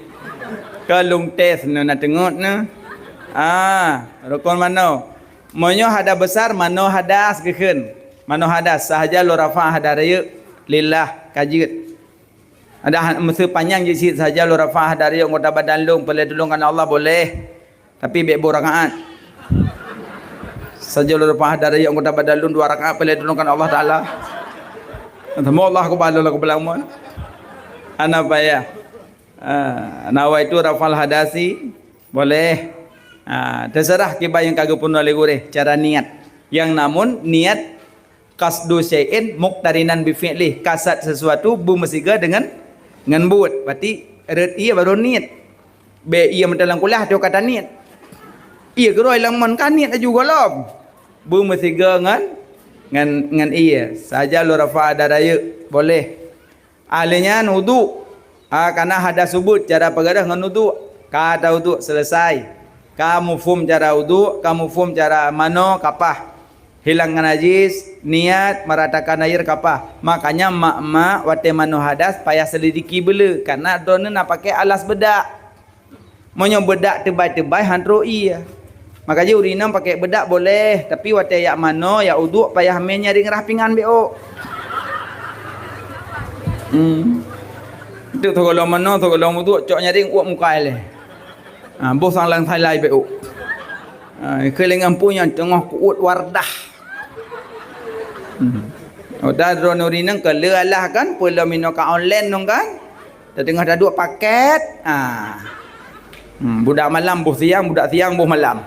Ka lôn tes neu na teungeut neu. Ah, rukun manoe. Meunyoe hadas besar, manoe hadas geukheun. Manoe hadas, sahaja lôn rafa hadas rayeuk, lillah, ka jeuet. Ada ha-, meuseu panyang jeuet cit sahaja lôn rafa hadas rayeuk anggota badan lôn, peulée tulông keu Allah boleh. Tapi bék boh rakaat. Saja lôn rafa hadas rayeuk anggota badan lôn dua rakaat, peulée tulông keu Allah Taala. Teuma Allah Akbar lôn lagu beulang mon. Hana payah. Ah, nawaitu rafal hadasi, boleh. Ah, terserah kiban nyang ka geupeurunoe lé gurée cara niat. Nyang namun niat qasdu syai'in muqtarinan bi fi'lih, kasat sesuatu beumeusiga deungon, ngon buet. Berarti rot ie baru niet. Bék ie meuteulangkulah teuh ka taniet. Ie keudroe lam mon ka niet laju gohlom. Beumeusiga ngon, ngon, ngon ie. Saja lôn rafa hadas rayeuk, boleh. Ahli nyan uduk. Ah, kana hadas subut cara peugah ngon uduk. Ka ta uduk selesai. Ka muphom cara uduk, ka muphom cara manoe kapah. Hilang najis, niat, meratakan air kapah. Makanya mak-mak watée manoe hadas payah selidiki beule, karena droeneuh na pakai alas bedak. Meunyoe bedak teubai-teubai han trok ie. Maka jih ureuëng inong pakai bedak boleh, tapi watée jak manoe, jak uduk payah mé nyaring rah pingan bék ôk. Hmm. Itu sigohlom manoe, sigohlom uduk, cok nyaring uap muka ilée. Ha, boh sang lam salai bék ôk. Ha, keulingan pun nyang teungoh kuut wardah. Hmm. Udah droeneuh ureuëng inong keu le alah kan, peue lom inoe ka online nong kan? Tateungoh taduek paket. Ah. Hmm, budak malam boh siang, budak siang boh malam.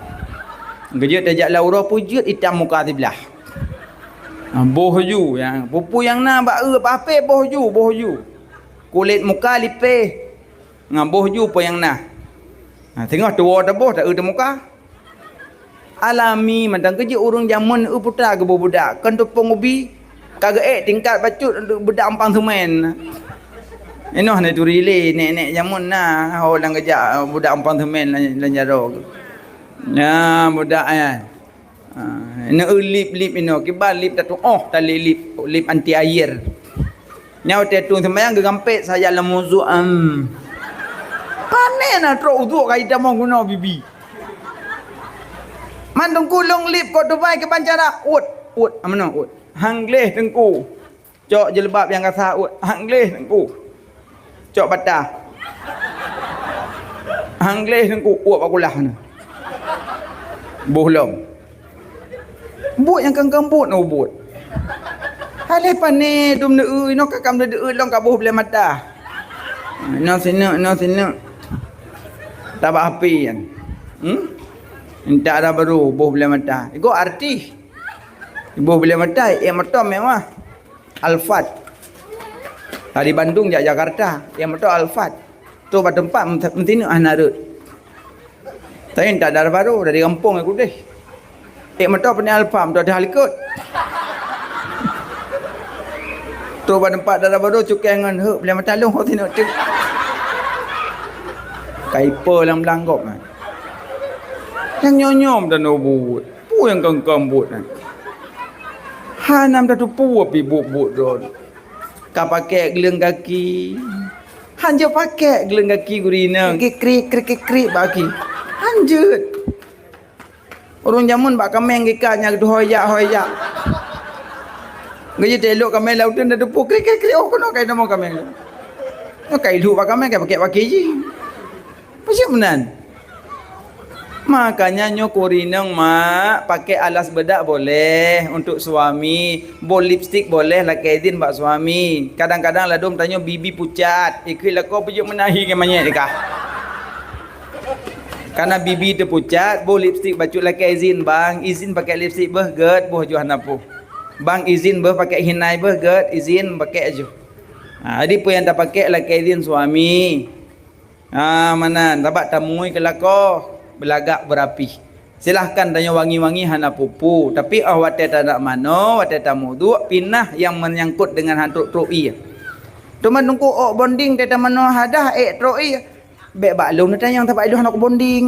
Geujeuet tajak lam uroe peue jeuet itam muka siblah. Ah, boh ju, nyang peue-peue nyang na bak eu, bak H P boh ju, boh ju. Kulét muka lipéh. Ngon boh ju peue nyang na. Ha, teungoh tuwoe taboh, ta eu teuh muka. Alami mantong keuh jeuet ureuëng jameun eu putra geuboh budak, kon teupông ubi, ka geuék tingkat bacut budak umpang seumén. Inoe neuturi lé nèk-nèk jameun na ho nyang geujak budak umpang seumén lam, lam jaroe. Nyan budak nyan. Ha, neueu lip-lip inoe, kiban lip tatu'oh tali lip, lip anti air. Nyan watèe tueng seumayang geugampét sajan lam wudhu, em. Pané na trok udhu ka jitamong keunoe bibi. Man teungku lôn lip kok tubai kiban cara, uet, uet, ah, meunoe uet. Han gleh teungku. Cok jilbab nyang kasa uet, han gleh teungku. Cok bata. Han gleh teungku, uet bak kulah na. Boh lom. Buet nyang kangkang buet na ubot. Hai lé pané dum neueu, inoe ka kam deueu lom ka boh blèh mata. Inoe sineuk, inoe sineuk. Tabak api nyan. Hmm? Minta dah baru boh blèh mata. Igo artis. Boh blèh mata, eh, moto mewah. Alphard. Dari Bandung jak Jakarta, nyang moto Alphard. Trok bak teumpat meusineuk hana rhot. Tapi tak ada baru dari gampông nyang keudeh. Ék moto peuneuk Alphard, moto teuh likot. Trok bak teumpat dara baru cukée ngon hek, blèh mata lôn ho sineuk teuk. Kaipo lam belanggop nyan. Nyang nyoe-nyoe dan buet. Peue nyang kangkang buet nyan? Hana meutateupeue pih buet-buet droe. Ka pakék gleueng gaki. Hanjeuet pakék gleueng gaki gurina. Krik, krik, krik, krik, krik bak gaki. Hanjeuet. Ureuëng jameun bak kaméng geuikat nyan geutuhôi jak, hôi jak. Geujeuet teuh lhok kaméng lam uteuen tateupeue krik, krik, krik. Oh, keunoe ka itamong kaméng. Nyoe ka ilhok bak kaméng, ka pakék baki jih. Peue cit meunan? Makanya nyoe kurineng, mak, pakai alas bedak boleh untuk suami, boh lipstik boleh lakée izin bak suami. Kadang-kadang ladom tanyoe bibi pucat, ikheun lakoe peujeuet meunahi ngon manyét nikah. Karena bibi teupucat, boh lipstik bacut lakée izin, bang, izin pakai lipstik beuh, gét, boh joh hana poh. Bang, izin beuh pakai hinai beuh, gét, izin pakai joh. Ha, jadi peue nyang tapakai lakée izin suami. Ha, meunan, sabab tamui keu lakoe, beulagak beurapi. Silahkan tanyoe wangi-wangi hana peue-peue, tapi óh watée tanak manoe, watée tamuduk, pinah nyang meunyangkot deungon han trok-trok ié. Teuma teungku ôk bonding teuh tamanoe hadah ék trok ié. Bék bak lôn neutanyong, sabab ilôn hana kubonding.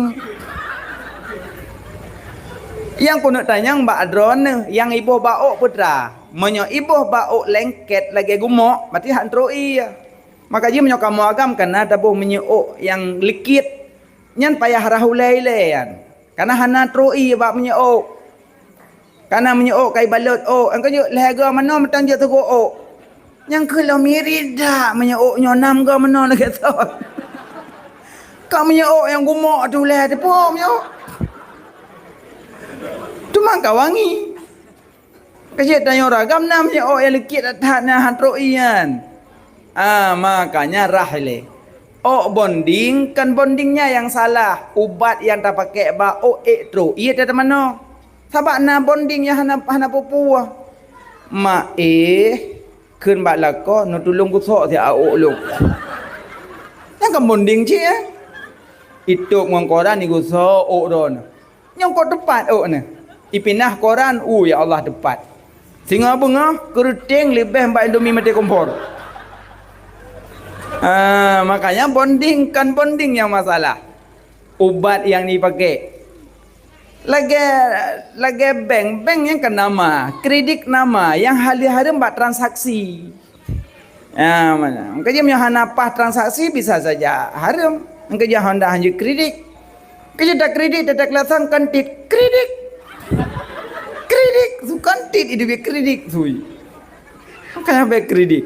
Nyang keuneuk tanyong bak droeneuh, nyang iboh bak ôk peue teuma. Meunyoe iboh bak ôk lengket lagée gumok, berarti han trok ié. Maka jih meunyoe kamoe agam kana taboh minyeuk ôk nyang likit, nyan payah rhah ulée ilée nyan. Kana hana trok ié bak minyeuk ôk. Kana minyeuk ôk ka ibalot ôk, nyang keujeuet lhée goe manoe meutan jeuet teugoe ôk. Nyang keuh lom mirida minyeuk ôk nyoe nam goe manoe lagée thon. Ka minyeuk ôk nyang gumok tu lhée teupoh minyeuk ôk. Teuma ka wangi. Keujeuet tanyoe ragam na minyeuk ôk nyang likit that-that na han trok ié nyan. Ah, makanya rhah ilée. Ôk bonding, kan bonding nyan nyang salah. Ubat nyang tapakai bak ôk ék trok ié teuh tamanoe. Sabab na bonding nyang hana, hana peue-peue. Mak éh, kheun bak lakoe, neutulông gusok siat ôk lôn. Nyan kan bonding cit, eh? Itôb ngon koran igusok ôk droeneuh. Nyoe kok teupat ôk nyoe. Ipinah koran, uh, ya Allah, teupat. Singoh beungoh, keureuteng leubeh bak Indomie maté kompor. Ah, makanya bonding, kan bonding nyang masalah. Ubat nyang dipakai. Lagée, lagée bank, bank nyang kan nama, kredit nama, nyang haleue hareuem bak transaksi. Ya, mana? Mungkin meunyoe hana paih transaksi bisa saja hareuem. Mungkin jih Honda hanjeuet kredit. Keujeuet takredit, tataklasang kan tit kredit. Kredit, su kan tit, idup kredit, sui. Makanya bék kredit.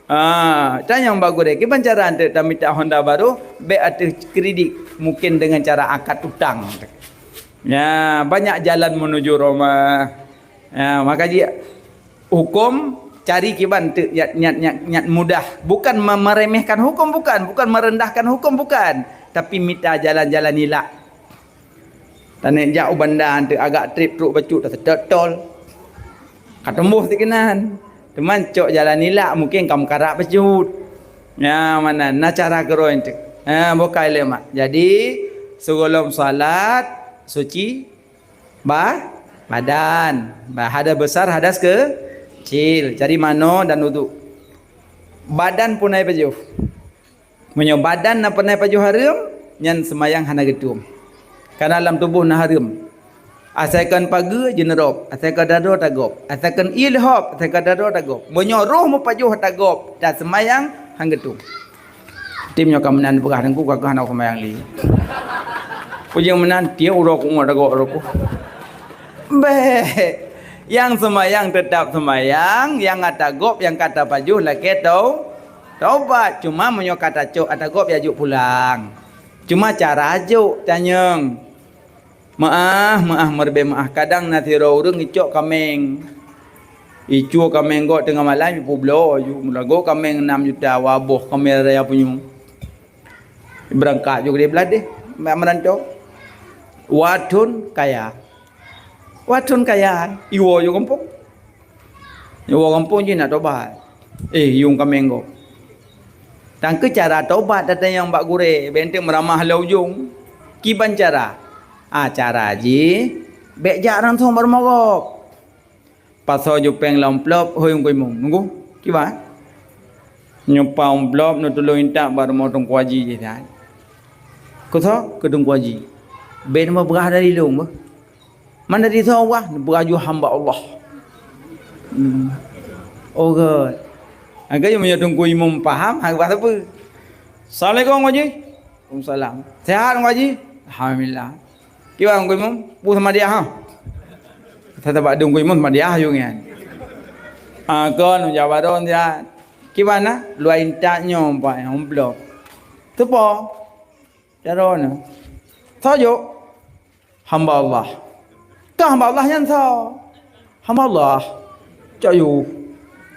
Ah, tanyong bak gurée, kiban cara untuk tamita Honda baru, bék ateueh kredit, mungkin dengan cara akad utang. Ya, banyak jalan menuju Roma. Ya, maka jih hukum cari kiban teuk nyat, nyat, nyat, nyat mudah. Bukan me-, meremehkan hukum, bukan. Bukan merendahkan hukum, bukan. Tapi mita jalan-jalan ilak. Taneuk jak u banda teuk agak treb trok bacut taseutôt tol. Ka teumbôh sikeunan. Teuma cok jalan ilak mungkin ka meukarat bacut. Ya, mana na cara keurôi teuk. Ha, bukai lé mak. Jadi, sigohlom salat, suci, Ba, badan. Ba, hadas besar, hadas kecil. Cari manoe dan uduk. Badan peureunah pajoh. Meunyoe badan na peureunah pajoh hareuem, nyan seumayang hana geutueng. Karena lam tuboh na hareuem. Asai kon pageue jeuneurôb, asai kon daroe tagob, asai kon ié leuhob, asai kon daroe tagob. Meunyoe roh meupajoh tagob, taseumayang han geutueng. Tim nyoe ka meunan peugah teungku ka keuh hana seumayang lé. Peue nyang meunan tiep uroe ku ngon dagob roh ku. Bék. Nyang seumayang teutap seumayang, nyang ata gob, nyang ka tapajoh lakée tau, taubat. Cuma meunyoe ka tacok ata gob ya jok pulang. Cuma cara jok tanyong. Meuáh, meuáh, meureubeue meuáh. Kadang na sidroe ureuëng icok kaméng. Icue kaméng gob teungoh malam, ipubloe aju. Meulago kaméng nam juta, waboh kaméng raya punyueng. Beurangkat ju keudeh blah deh, mak meurantau. Wathon kaya. Wathon kaya, iwoe ju gampông. Iwoe gampông jih nak tobat. Eh, yueng kaméng gob. Tangke cara tobat tatanyong bak gurée, benteng meuramah lé ujong. Kiban cara? Ah, cara jih, bék jak langsong bak rumoh gob. Pasoe ju péng lam amplop, hôi Teungku Imum. Nunggu, kiban? Nyoe pa amplop, neutulông intat bak rumoh Teungku Haji jih that. Keu soe? Keu Teungku Haji. Bék neupeugah dari lôn beuh. Man dari soe wah? Neupeugah ju hamba Allah. Hmm. Oh, gét. Agak meunyoe Teungku Imum paham, hana bah sapeue. Assalamualaikum, Teungku Haji. Waalaikumsalam. Sehat, Teungku Haji? Alhamdulillah. Kiban Teungku Imum, peue seumadiah, ha? Kata bak Teungku Imum seumadiah ju nyan. Ah, kon, jak baron siat. Kiban na? Luwah intat nyoe, Pak, nyoe amplop. Teupo. Jaroe nyoe. Soe jok? Hamba Allah. Kah hamba Allah nyan soe? Hamba Allah. Cok yue.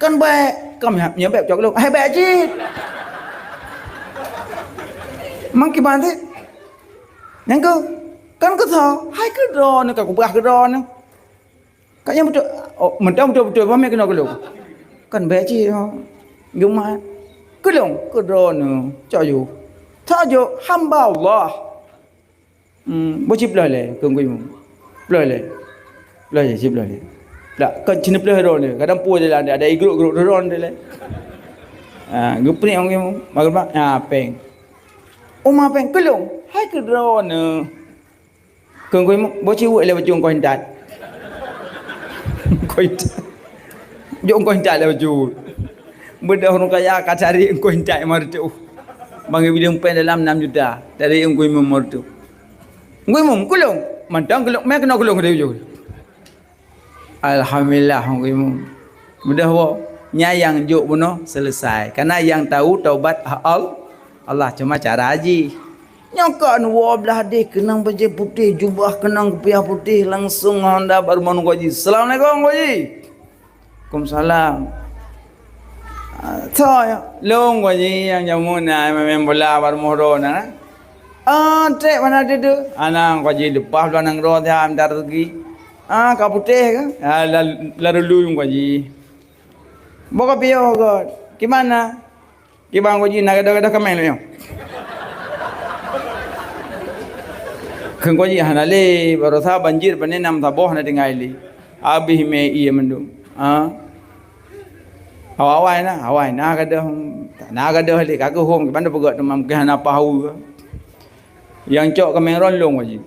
Kan bék, ka nyan bék cok lôn. Hai bék cit. Mang kiban teuh. Nyang keu, kan keu soe? Hai keu droeneuh, ka kupeugah keu droeneuh. Ka nyang beutôi, oh, mantong beutôi-beutôi, bah mé keunoe keu lôn. Kan bék cit, ho. Geumat. Keu lôn, keu droeneuh. Cok yue. Cok yue, hamba Allah. Hmm, boh cit ploh lé, keu Teungku Imum. Ploh lé. Ploh lé, cit ploh lé. Dak, kon cit ploh droeneuh. Kadang peue jalan, ada igruk-gruk droeneuh lé. Ha, geupeunik Teungku Imum. Maghrib, ha, péng. Uma péng, keu lôn. Hai keu droeneuh. Keu Teungku Imum, boh cit weuek lé baju ongkoh intat. Ongkoh intat. Jok ongkoh intat lé baju. Beudôh ureueng kaya ka cari ongkoh intat lima reutôh. Bang Ibu Deng péng dalam enam juta. Dari Teungku Imum lima reutôh. Teungku Imum, keu lôn. Mantong keu lôn, mé keunoe keu lôn dari ujong. Alhamdulillah, Teungku Imum. Mudah woe. Nyan nyang jok bunoe selesai. Karena nyang tahu taubat hak Al-, Allah, cuma cara jih. Nyoe kan woe blah deh keunong bajée putéh, jubah keunong kupiah putéh, langsung honda bak rumoh Teungku Haji. Assalamualaikum, Teungku Haji. Waalaikumsalam. Ah, soe nyoe? Lôn Teungku Haji nyang jameun na main bola bak rumoh droeneuh na. Ah, trép hana teudeue. Hana Teungku Haji leupah blah nanggroe siat mita rezeki. Ah, ka putéh kah? Ah, la-, lalu lui Teungku Haji. Boh ka piôh göt. Kiban na? Kiban Teungku Haji na gadoh-gadoh kaméng lé nyoe. Kheun Teungku Haji hana lé, barosa banjir pane nam saboh hana tinggai lé. Habéh mé ié mandum. Ha? Awai-awai na, awai na gadoh, na gadoh lé ka geuhom, kiban tapeugah teuma mungken hana pahu. Nyang cok kaméng droeneuh lôn Teungku Haji.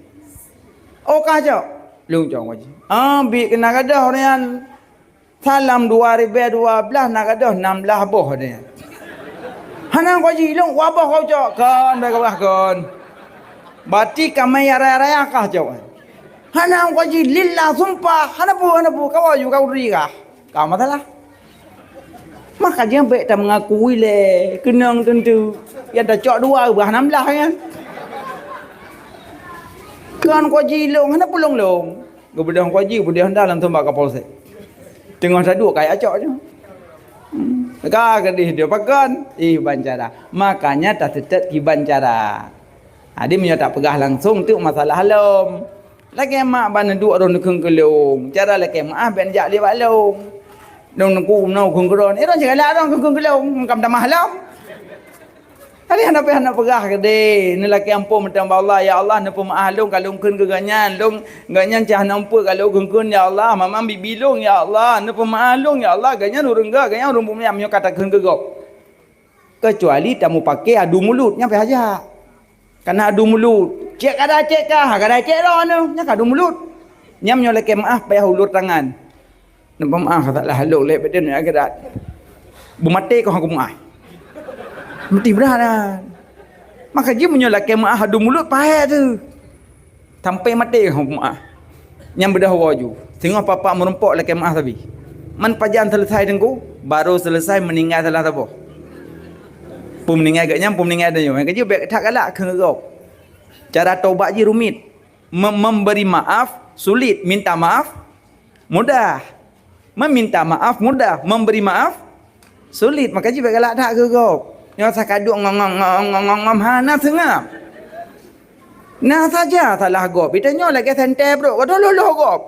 Oh, kah cok? Lôn cok Teungku Haji. Ah, biet keunan gadoh nyan. Salam dua ribèe dua blaih na gadoh nam blaih boh deh. Hana Teungku Haji, lôn dua boh kau cok. Kon, bèk gabah kon. Berarti kaméng raya-raya kah cok. Hana Teungku Haji, lillah sumpah. Hana peue, hana peue. Kau aju kau ri kah. Ka masalah. Maka jih bèk tameungakui lé. Keunong teuntu. Nyang tacok dua, bah nam blaih nyan. Kon Teungku Haji lôn, hana peue lôn-lôn. Geubeudôh Teungku Haji, beudôh dah langsung bak Kapolsek. Teungoh taduek kaya cok nyoe. Hmm. Ka keudeh dia pakon? Ih, ban cara. Makanya taseutôt kiban cara. Jadi meunyoe tapeugah langsung tu masalah lom. Lakèe mak ban neuduek droe neukheun keu lôn. Cara lakèe mak ah bèk neujak lé bak lôn. Dong neukheun keu droe. Eh, droe sigalak droe neukheun keu lôn. Ka meutamah lom. Tadi hana payah hana peugah keudeh, neulakée amphon mantong bak Allah, "Ya Allah, neupeumeu'ah lôn ka lôn kheun keu gobnyan, lôn gobnyan cit hana umpôt ka lôn kheun-kheun, ya Allah, mamang bibi lôn, ya Allah, neupeumeu'ah lôn, ya Allah, gobnyan ureuëng gét, gobnyan ureuëng bumiang meunyoe ka takheun keu gob." Keucuali tameupaké adu mulut, nyan payah jak. Kana adu mulut, "Cék kada cék kah, kada cék droeneuh," nyan ka adu mulut. Nyan meunyoe lakée meu'ah payah ulur tangan. Neupeumeu'ah salah lôn lé bak Teungku akhirat. Beumaté kah keu meu'ah. Meuti brat nyan. Maka jih meunyoe lakée meu'ah adu mulut payah teuh. Sampai maté kah keu meu'ah. Nyan beudôh woe ju. Singoh papa meurumpok lakée meu'ah sabe. Man pajan seuleusai Teungku, baru seuleusai meuninggai salah saboh. Peue meuninggai gobnyan, peue meuninggai donya. Maka jih bék that galak keu gob. Cara tobat jih rumit. Mem-, memberi maaf sulit, minta maaf mudah. Meminta maaf mudah, memberi maaf sulit. Maka jih bék galak that keu gob. Nyoe sa ka duek ngom-ngom hana seungab. Na saja salah gob. Ita nyoe lagée sentée brok, ka loloh gob.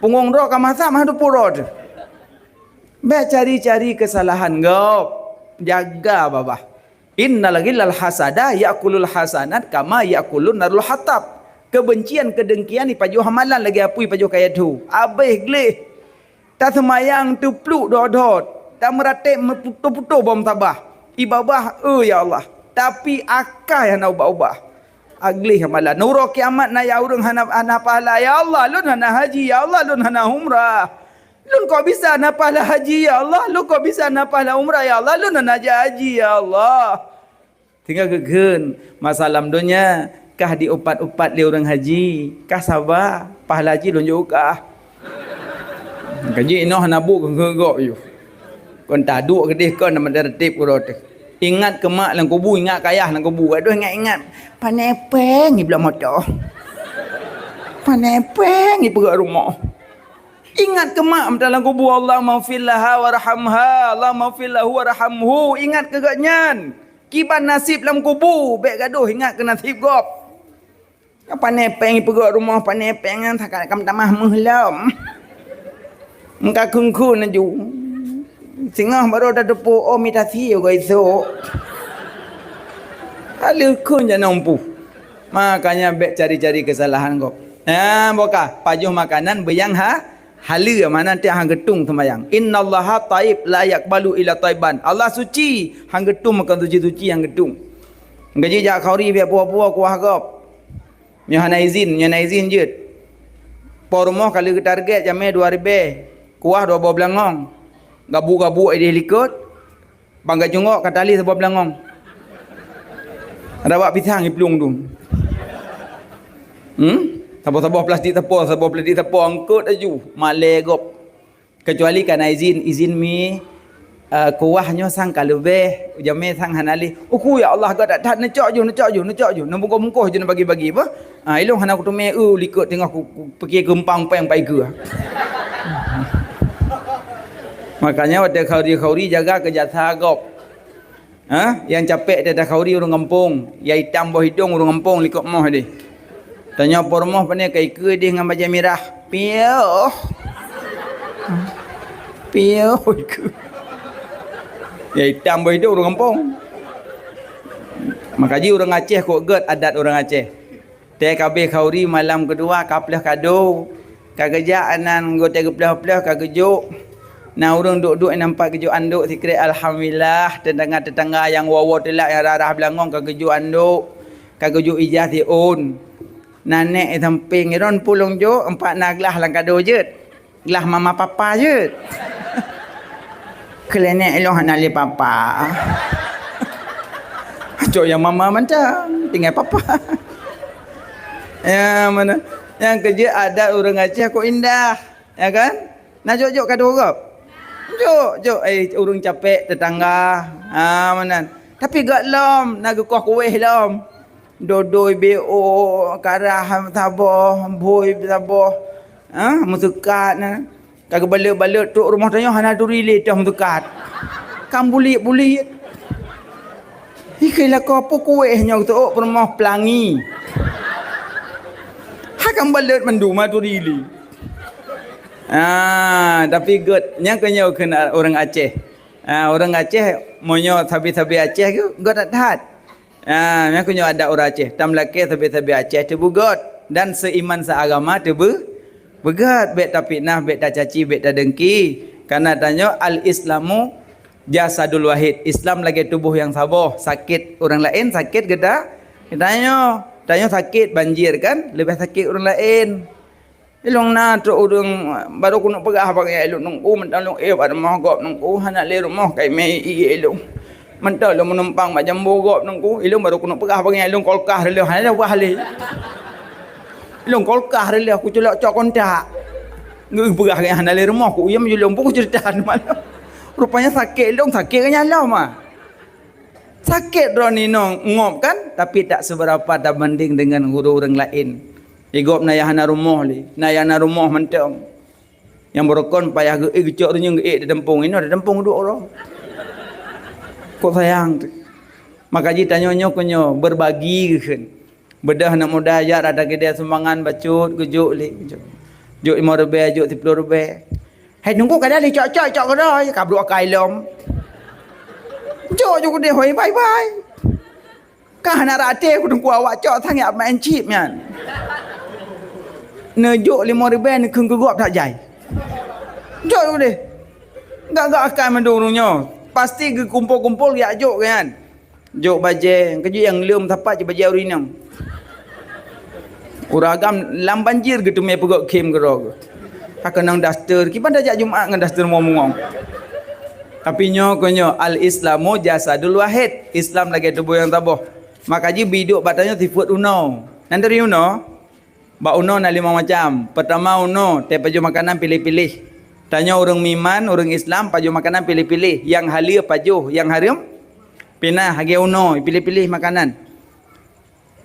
Punggong droe ka masak mah teupeu rot. Bék cari-cari keusalahan gob. Jaga babah. Innal ghillal hasada ya'kulul hasanat kama ya'kulun narul hatab. Kebencian, kedengkian ipajoh amalan lagée apui ipajoh kayée tho. Abéh gleh. Taseumayang teupluk dot-dot. Tameuratéb meuputoh-putoh bom sabah. Ibabah, "Eh, ya Allah." Tapi akai hana ubah-ubah. Gleh amalan. Uroe kiamat na ya ureuëng hana, hana pahala. "Ya Allah, lôn hana haji. Ya Allah, lôn hana umrah." Lôn kok bisa na pahala haji, ya Allah? Lôn kok bisa na pahala umrah, ya Allah? Lôn hana jak haji, ya Allah. Tinggai geukheun, masa lam donya kah diupat-upat lé ureuëng haji, kah saba, pahala haji lôn jok kah. Kaji inoe hana buet keu gob yôh. Kon taduek keudeh kon na meuteurtib uroe teuh. Ingat keu mak lam kubu, ingat keu ayah lam kubu. Aduh, ingat-ingat. Pané péng iblok moto. Pané péng ipeugah rumoh. Ingat keu mak meudalam kubu, "Allahummaghfir laha warhamha, Allahummaghfir lahu warhamhu." Ingat keu gobnyan. Kiban nasib lam kubu, bék gadoh ingat keu nasib gob. Apa nepeng ipeugah rumoh, apa nepeng nyan sakat kam tamah meuh lom. Engka kheun-kheun laju. Singoh baru tateupeue, oh, mita sie goe isok. Ka lheueh kheun jak nong puh. Makanya bék cari-cari keusalahan gob. Nah, bukah pajoh makanan beuyang ha, haleue, makna tiang han geutung seumayang. "Innallaha thayyib la yaqbalu illa thayyiban." Allah suci, han geutung makon suci-suci han geutung. Gaji jak khauri biak puwoe-puwoe kuah gob. Nyoe hana izin, nyoe hana izin jeuet. Po rumoh ka lheueh geutarget jamé dua ribée, kuah dua boh beulangong. Gabu-gabu ideh likot, Bang gajungok ka tali saboh beulangong. Ada bak pisang iplueng tu. Hmm? Saboh-saboh plastik sapo, saboh plastik sapo angkot laju. Malée gob. Kecuali kana izin, izin mi, eh, kuah nyoe sang ka leubeh, jamé sang hana lé. Uku ya Allah, gata that neucok ju, neucok ju, neucok ju. Neubungkoh-bungkoh ju neubagi-bagi apa? Ah, ilong hana kuteumé eu likot teungoh ku, ku, pike keumpang péng pai keue. Makanya watée khauri-khauri jaga keu jasa gob. Ha? Nyang capek teuh takhauri ureuëng gampông, nyang itam boh idong ureuëng gampông likot moh deh. Tanyoe po rumoh pane ka ikeue deh ngon bajée mirah. Piôh. Piôh ikeue. Nyang itam boh idong ureuëng gampông. Maka jih ureuëng Aceh kok gét adat ureuëng Aceh. Tée ka abéh khauri malam keudua ka pleueh kado. Ka geujak anan geuté geupleueh-pleueh ka geujok. Na ureuëng duek-duek nampak geujok andok sikrek alhamdulillah, teutangga-teutangga nyang woe-woe teulak nyang rhah-rhah beulangong ka geujok andok, ka geujok ija siôn. Na nék sampéng, "Iron pulông jok, empat na glah lam kado jeuet." Glah mama papa jeuet. Keulenek ilong hana lé papa. Cok nyang mama mantong, tinggai papa. Ya, mana? Nyang keujeuet adat ureuëng Aceh kok indah, ya kan? Na jok-jok kado gob? Jok, jok, eh, ureuëng capek tetangga. Ha, meunan. Tapi gak lom, na geukoh kueh lom. Dodoi B O, karah saboh, bhôi saboh. Ha, meuseukat na. Ka geubalot-balot trok rumoh tanyoe hana turi lé toh meuseukat. Kan buliek-buliek. Ikheun lakoe peue kueh nyoe teuok peurumoh peulangi. Ha kan balot mandum hana turi lé. Ah, tapi gét nyang keu nyoe kheun ureuëng Aceh. Ha, ureuëng Aceh, meunyoe sabe-sabe Aceh ke, göt that-that. Ha, nyan keuh nyoe adat ureuëng Aceh. Tam lakée sabe-sabe Aceh teubeugöt dan seiman seagama teube-, beugöt. Bék tafitnah, bék tacaci, bék tadengki. Karena tanyoe al-Islamu jasadul wahid. Islam lagée tuboh nyang saboh. Sakét ureuëng laén, sakét geuta-, geutanyoe. Tanyoe sakét banjir kan, leubeh sakét ureuëng laén. Ilôn na trok ureuëng baru keuneuk peugah bak nyan ilôn nungku, mantong lôn éh bak rumoh gob nungku, hana lé rumoh kai mé ié ilôn. Mantong lôn meunumpang bak jambo gob nungku, ilôn baru keuneuk peugah bak nyan ilôn kolkah reuloh, hana ubah lé. Ilôn kolkah reuloh, kuculok cok kontak. Ngeupeugah nyan hana lé rumoh, ku uyam julong pun kuceurita malam. Rupanya sakét ilôn, sakét nyan lom ah. Sakét droeneuh inong ngop kan, tapi tak seberapa tabanding dengan ureuëng-ureuëng laén. Di gob na nyang hana rumoh lé, na nyang na rumoh mantong. Nyang beurukon payah geu-, eh, geucok reunyeun geu-, eh, di teumpong inoe, di teumpong duek uroe. Kok sayang tu. Maka jih tanyoe nyoe keu nyoe, berbagi kheun. Beudôh aneuk muda jak rata keudè sumbangan bacut geujok lé. Jok lima ribèe, jok siplôh ribèe. Hai nunggu kada lé cok-cok, cok keudroe, ka brôk akai lom. Jok ju keudeh, hoi, bai-bai. Ka hana rate ku teungku awak cok sang jak main chip nyan. Neujok lima ribèe neukheun keu gob that jai. Jok ju keudeh. Gak-gak akai mandum ureuëng nyoe. Pasti geukumpol-kumpol jak jok kan. Jok bajèe, keujeuet nyang leuem sapat cit bajèe ureuëng inong. Ureuëng agam lam banjir geuteumé peugöt khém keudroe geuh. Ka keunong daster, kiban tajak Jumat ngon daster mungong-mungong. Tapi nyoe keuh nyoe, al-Islamu jasadul wahid. Islam lagèe tuboh nyang saboh. Maka jih beuiduek bak tanyoe sifeuet unoe. Nan turi unoe? Bak unoe na limong macam. Peurtama unoe, teuh pajoh makanan piléh-piléh. Tanyoe ureuëng meuiman, ureuëng Islam pajoh makanan piléh-piléh. Nyang haleue pajoh, nyang hareuem pinah lagèe unoe, piléh-piléh makanan.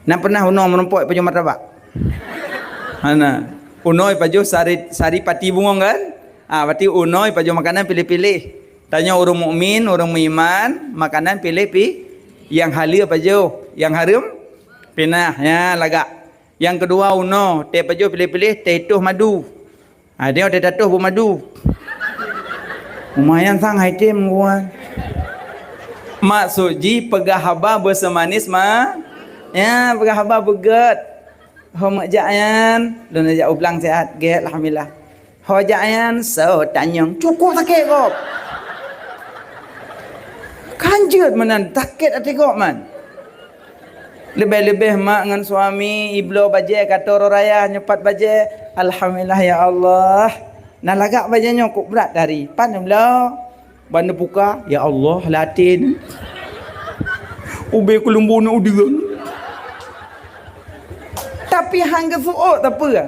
Nan pernah unoe meurumpok pajoh martabak? Hana. Unoe pajoh sari, sari pati bungong kan? Ah, berarti unoe pajoh makanan piléh-piléh. Tanyoe ureuëng mukmin, ureuëng meuiman, makanan piléh pi, nyang haleue pajoh, nyang hareuem pinah, ya lagak. Nyang keudua unoe, teuh pajoh piléh-piléh, teuh toh madu. Ha, dia teuh toh bu madu. Lumayan sang hai tem nguan. Maksud jih peugah haba beuseumanis ma-, ya, peugah haba beugöt. Ho meujak nyan, lôn jak u Blang sihat, gét alhamdulillah. Ho jak nyan, so tanyong, cukup sakét gob. Kan jeuet meunan, sakét até gob man. Leubeh-leubeh mak ngon suami, ibloe bajèe ka toro raya nyoe pat bajèe. Alhamdulillah ya Allah. Na lagak bajèe nyoe kok brat dari. Pan ibloe? Ban neupuka, ya Allah, laten. Ubé keuleumbu na udeueng. Tapi han geuseuôt sapeue.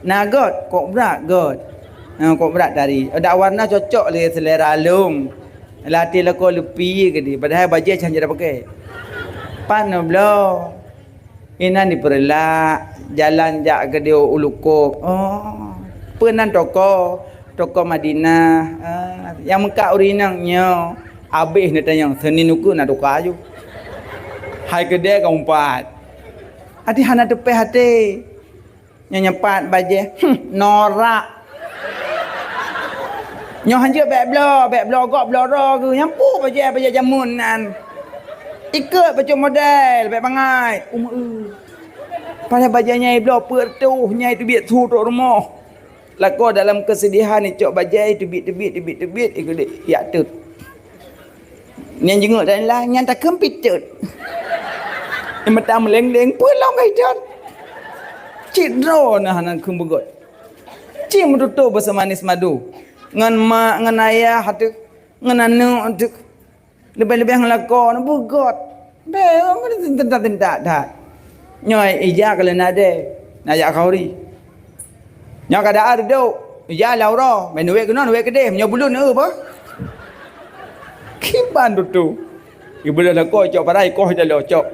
Na göt, kok brat göt. Ha, kok brat dari. Dak warna cocok lé selera lôn. Latih lakoe leupie keudeh, padahai bajèe cang jeuet pakai. Pan bloe. Inan di Peureulak, jalan jak keudeh u Lukôb. Oh, peue nan toko? Toko Madinah. Ah, nyang meukat ureueng inong nyoe. Abéh neutanyong, seuni ukeue na tuka aju. Hai keudè ka umpat. Até hana teupéh até. Nyan nyoe pat bajèe, hmm, norak. Nyoe hanjeuet bèk bloe, bèk bloe gob bloe droe geuh. Nyan peue bajèe, bajèe jameun nyan. Ikôt bacut model, bèk bangai. Umeue. Padahai bajèe nyang ibloe peuet reutôh, nyang iteubiet su trok rumoh. Lakoe dalam keusedihan icok bajèe, iteubiet-teubiet, teubiet-teubiet, ikôt yak teut. Nyan jingok dan lah, nyan takheun pih teut. Mata meuleng-leng, peue lom ka itot. Cit droe na hana kheun beugöt. Cit meututoe beuseumanis madu. Ngon mak, ngon ayah teuh, ngon aneuk teuh. Leubeh-leubeh ngon lakoe na beugöt. Bèk, teuntang-teuntang that. Nyoe ija ka lheueh nadèe, na jak khauri. Nyoe ka daan reudôk, ija lam uroe, meunuwèt keunoe, nuwèt keudeh, meunyoe buleuen, eu, bah. Kiban tutoe. Ibeuleuh lakoe cok parai, koh ita locok.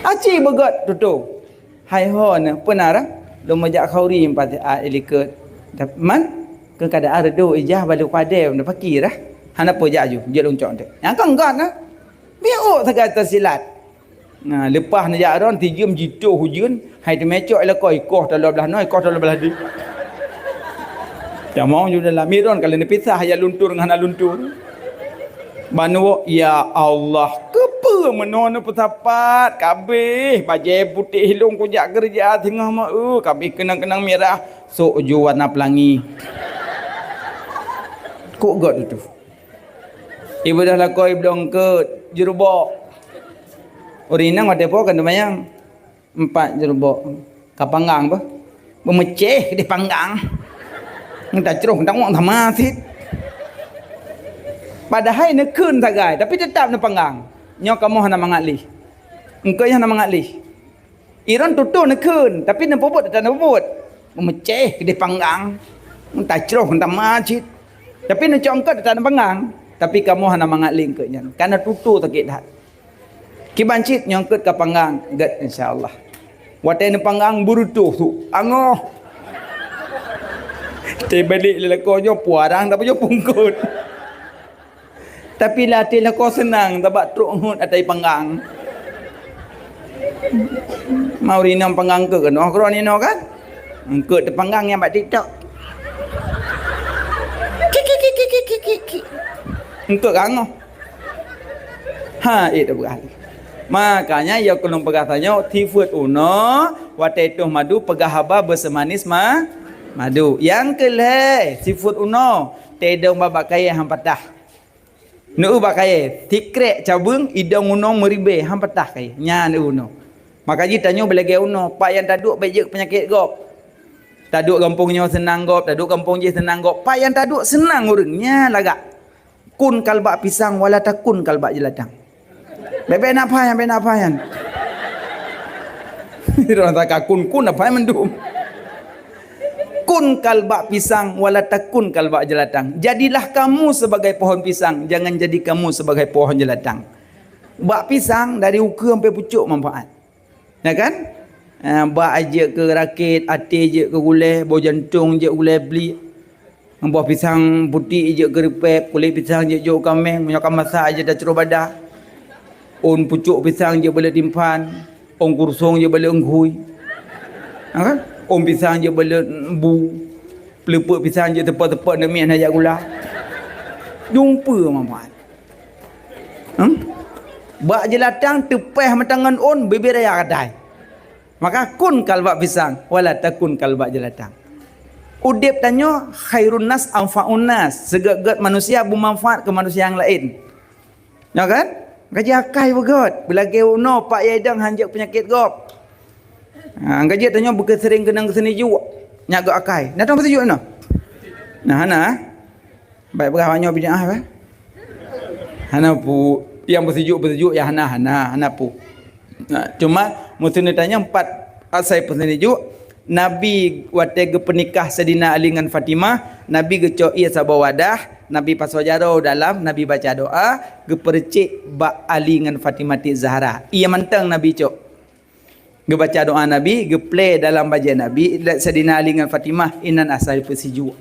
Aci beugöt tutoe. Hai ho na, peue na rang? Lôn meujak khauri empat, ah, ilikot. Dap-, man? Keu keadaan reudôk ijah balu kade na pakira. Hana peue jak aju, jeuet lôn cok deh. Nyang kan gat na. Biôk sagai teusilat. Nah, leupah neujak ron, tijeuem jitoh ujeuen, hai teumé cok lakoe, ikoh taloe blah noe, ikoh taloe blah di. Tamong ju dalam miron kalau neupisah ya luntur ngon hana luntur. Ban woe, ya Allah, keupeue meunoe neupeusapat, kabeh bajée putéh lôn kujak keureuja singoh meu, kabeh keunang-keunang mirah, sôk ju warna peulangi. Kok gét itu? Ibadah lakoe iblong keu jeurubok. Ureueng inong watée po kan teumayang. Empat jeurubok. Ka panggang bah. Beumeucéh di panggang. Ngon tacroh, ngon tangok sama cit. Padahai neukheun sagai, tapi teutap neupanggang. Nyoe kamoe hana mangat lé. Engkeu nyoe hana mangat lé. Iron tutoe neukheun, tapi neupeubuet teutap neupeubuet. Beumeucéh di panggang. Ngon tacroh, ngon sama cit. Tapi neucok engkeu teutap neupanggang. Tapi kamoe hana mangat lé engkeu nyan. Kana tutoe sakét that. Kiban cit nyang keuet ka panggang, gét insya Allah. Watée neupanggang beureutoh su, angoh. Teubalek lé lakoe nyoe puarang tapi nyoe pungkot. Tapi latih lakoe seunang tabak trok ngut atai panggang. Mau rinong panggang keu keunoe keudroe ninoe kan? Engkeu teupanggang nyang bak TikTok. Kik, kik, kik. Engkeu ka angoh. Ha, eh, dah beralih. Makanya ya kulung peugah tanyoe, sifeuet unoe, watée toh madu peugah haba beuseumanis ma, madu. Nyang keu lhée, sifeuet unoe, tedong bak kayée han patah. Neu bak kayée, sikrek cabeueng idong unoe meuribée han patah kayée. Nyan unoe. Maka jih tanyoe beulagée unoe, pat nyang taduek bék jeuet peunyakét gob. Taduek gampông nyoe seunang gob, taduek gampông jih seunang gob. Pat nyang taduek seunang ureueng, nyan lagak. Kun kalbak pisang wala takun kalbak jelatang. Bèk-bèk na phai nyan, bèk na phai nyan. Droe saka kun-kun na phai mandum. Kun kalbak pisang wala takun kalbak jelatang. Jadilah kamu sebagai pohon pisang, jangan jadi kamu sebagai pohon jelatang. Bak pisang dari ukeue sampai pucuk manfaat. Ya kan? Ah, bak jeuet keu rakét, até jeuet keu gulée, boh jantong jeuet gulée blik. Boh pisang putik jeuet keu reupéb, kulét pisang jeuet jok kaméng, meunyoe ka masak jeuet tacroh badah. Ôn pucok pisang jeuet balet timphan, ôn kursong jeuet balet eungkhui. Ha kan? Ôn pisang jeuet balet bu, peuleupeuk pisang jeuet teupot-teupot namiet hana jak gula. Jumpa manfaat. Hmm? Bak jelatang teupéh meutangan ôn bibir raya kadai. Maka kun kalbak pisang, wala takun kalbak jelatang. Udeb tanyoe khairun nas anfa'un nas, seugét-gét manusia beumanfaat keu manusia nyang laén. Nyoe kan? Gaji akai beugét, beulagée unoe pak yai dang hanjeuet peunyakét gob. Ha, gaji tanyoe beukeusering keunong keuseunijuek, nyak gét akai. Nah, dong keuseunijuek noh. Nah, hana. Baik peugah awak nyoe bid'ah bah. Hana pu, nyang beuseujok-beuseujok nyang hana, hana, hana pu. Nah, cuma meusti neutanyong pat asai peuseujok. Nabi watée geupeunikah Saidina Ali ngon Fatimah, Nabi geucok ié saboh wadah, Nabi pasoe jaroe dalam, Nabi baca doa, geupeureukcék bak Ali ngon Fatimah Zahra. Ié mantong Nabi cok. Geubaca doa Nabi, geuplé dalam bajée Nabi, Saidina Ali ngon Fatimah, inan asai peusijuek.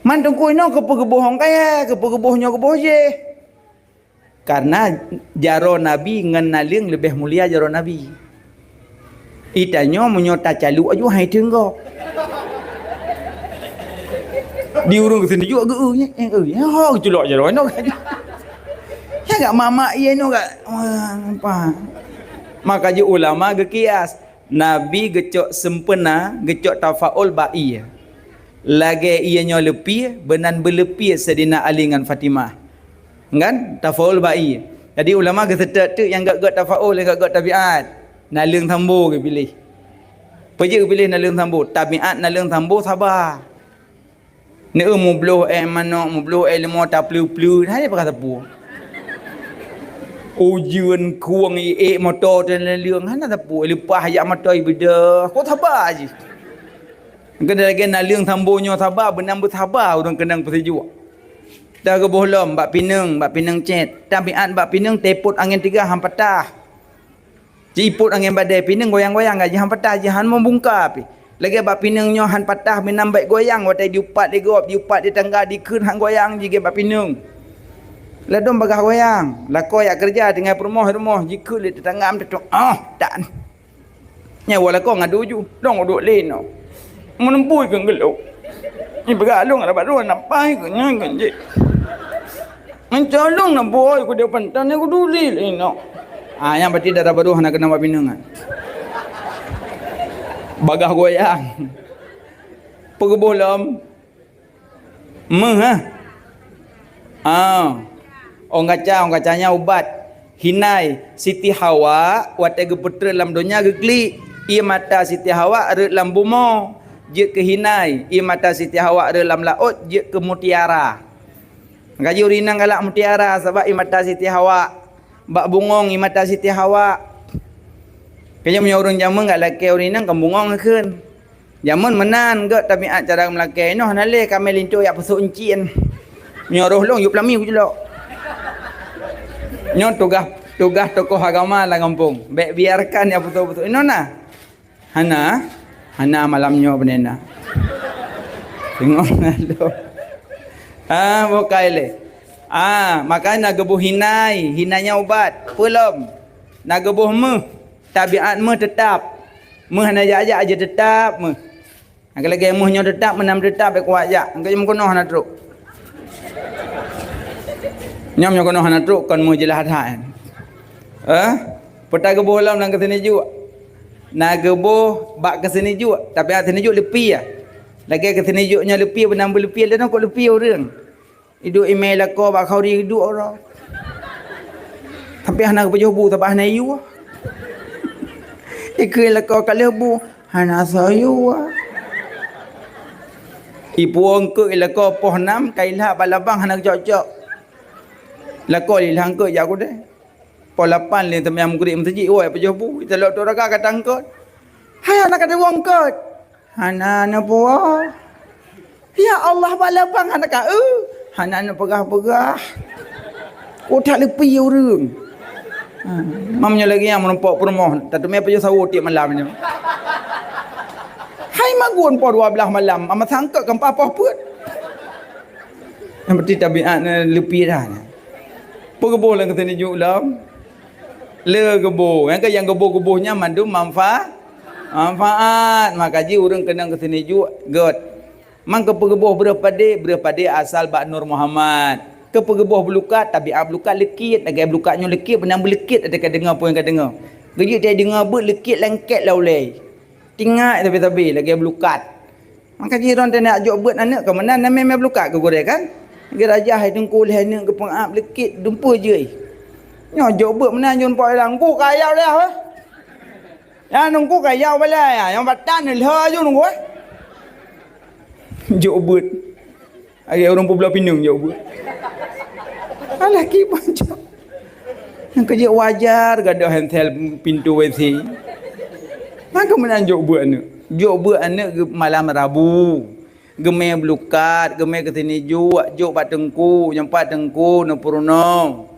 Man teungku inoe keupeue geuboh ôn kayée, keupeue geuboh nyoe geuboh jéh. Karena jaroe Nabi ngon naleueng leubeh mulia jaroe Nabi. Itanyoe meunyoe tacaluk aju hai teunggok. Di ureueng seuneujok geu-eu nyan, eh, eh, ho geuculok jaroe nyoe. Ya gak mamak ié nyoe gak, wah, apa? Maka jih ulama geukias, Nabi geucok sempena, geucok tafaul bak ié. Lagée ié nyoe leupie, beunan beuleupie Saidina Ali ngon Fatimah. Kan? Tafaul bak ié. Jadi ulama geuseutôt teuk nyang gét-gét tafaul, nyang gét-gét tabiat. Naleueng sambo geupiléh. Peue jeuet geupiléh naleueng sambo? Tabiat naleueng sambo saba. Neu mubloh éh manok, mubloh éh leumo tapleue-pleue, hana pakai sapeue. Ujeuen kueng iék moto teuh naleueng, hana sapeue. Leupah jak moto ibeudoh, kok saba jih. Keunan lagée naleueng sambo nyoe saba, beunan beusaba ureueng keunong peusijuek. Tageuboh lom bak pineung, bak pineung cét. Tabiat bak pineung teupot angén tiga han patah. Jiipot angén badée pineung goyang-goyang gak jihan patah, jihan meubungka pih. Lagée bak pineung nyoe han patah meunan baét goyang watée jiupat lé gob, jiupat di tangga dikheun han goyang jih gét bak pineung. Ladom bagaih goyang, lakoe jak keureuja tinggai peurumoh-rumoh jikheun lé teutangga meuteutong, "Ah, dak." Nyawa lakoe ngadu ju, dong udok lé inoe. Meuneumbui keu geulok. Ni peugah lôn ada baru nampai ke nyan kan jih. Mencolong na boy ku dia pentan ni ku duli le no. Ah, yang berarti dara baru hana kena bak pineung kan. Bagah goyang. Peugeuboh lom. Meuh, ha? Ah. Ôn gaca, ôn gaca nyan ubat. Hinai, Siti Hawa watèe geupeutrön lam donya geuklik. Ié mata Siti Hawa rhot lam bumoe, jeuet keu hinai. Ié mata Siti Hawa rhot lam laôt, jeuet keu mutiara. Gaji ureueng inong galak mutiara sabab ié mata Siti Hawa. Bak bungong ié mata Siti Hawa. Keuneuk meunyoe ureueng jameun galak lakèe ureueng inong kon bungong kheun. Jameun meunan gèt tabiat cara meulakèe, inoe hana lé kamè linto jak peusôk encin. Meunyoe roh lôn yub lami kujeulok. Nyoe tugaih, tugaih tokoh agama lam gampông. Bèk biarkan jak peusôk-peusôk. Inoe na? Hana? Hana malam nyoe beunena. Teungoh ngalor. Ah, bukai lé. Ah, makanya na geuboh hinai, hinai nyan ubat. Peulom. Na geuboh meuh, tabiat meuh teutap. Meuh hana jak-jak jeuet teutap meuh. Lagèe meuh nyoe teutap, meunan teutap, bèk kuat jak. Engkau meukonoh hana trok. Nyoe meukonoh hana trok, kon meuh jeulaih that. Eh? Peue ta geuboh lom lam keuseunijuek. Na geuboh bak keuseunijuek, tapi keuseunijuek leupie. Lagèe keuseunijuek nyoe leupie, meunan beuleupie, leunoe kok leupie ureueng. Iduek imè lakoe bak khauri iduek uroe. Tapi hana geupajoh bu, sabab hana yue. Ikheun lakoe ka lheueh bu, hana soe yue. Ipuwoe eungkôt lakoe poh nam, ka ilhak bak labang hana geucok-cok. Lakoe ilhak eungkôt jak keudè. Poh lapan lé teuma meugrib meuseujid, woe pajoh bu, italok tok raka ka tangkot. Hai aneuk ka teuwong eungkôt. Hana neupuwoe. Ya Allah, bak labang hana ka, eh, hana neupeugah-peugah. Utak leupie ureueng. Ha, mam nyoe lagèe nyang meurumpok peurumoh, tateumé pajoh sawoe tiep malam nyoe. Hai magun poh dua blaih malam, ama sangkot keu empat poh peuet. Nyang peuti tabiat nyan leupie dah nyan. Peugeuboh lam keuseunijuek lom. Le geuboh. Nyang keu nyang geuboh-geuboh nyan mandum manfa-, manfaat. Maka jih ureueng keunong keuseunijuek gèt. Man keupeugeuboh breuh padé, breuh padé asal bak Nur Muhammad. Keupeugeuboh beulukat, tabiat beulukat leukit. Lagèe beulukat nyoe leukit, meunan beuleukit, adak ka deungö peue nyang ka deungö. Geujeuet tai deungö beuet leukit lengket lam ulèe. Tinggai sabe-sabe lagèe beulukat. Maka jih droen teuh neujok beuet aneuk keu meunan, namé mé beulukat keu gurèe kan? Geurajah hai teungku lhèe neuk geupeungab leukit dumpeue jeuet. Nyoe jok beuet meunan jun po ilang, "Ku kayau lé, heh." Ya nungku kayau balai, ya, nyang batan lhèe jun nungku, eh. Jok beuet. Lagèe ureueng peubloe pineung jok beuet. Alah kiban jok. Nyang keu jeuet wajar gadôh hantel pintoe W C. Maka meunan jok beuet aneuk. Jok beuet aneuk geu-, malam Rabu. Geumè beulukat, geumè keuseunijuek, jok bak teungku, nyang pat teungku neupeurunoe.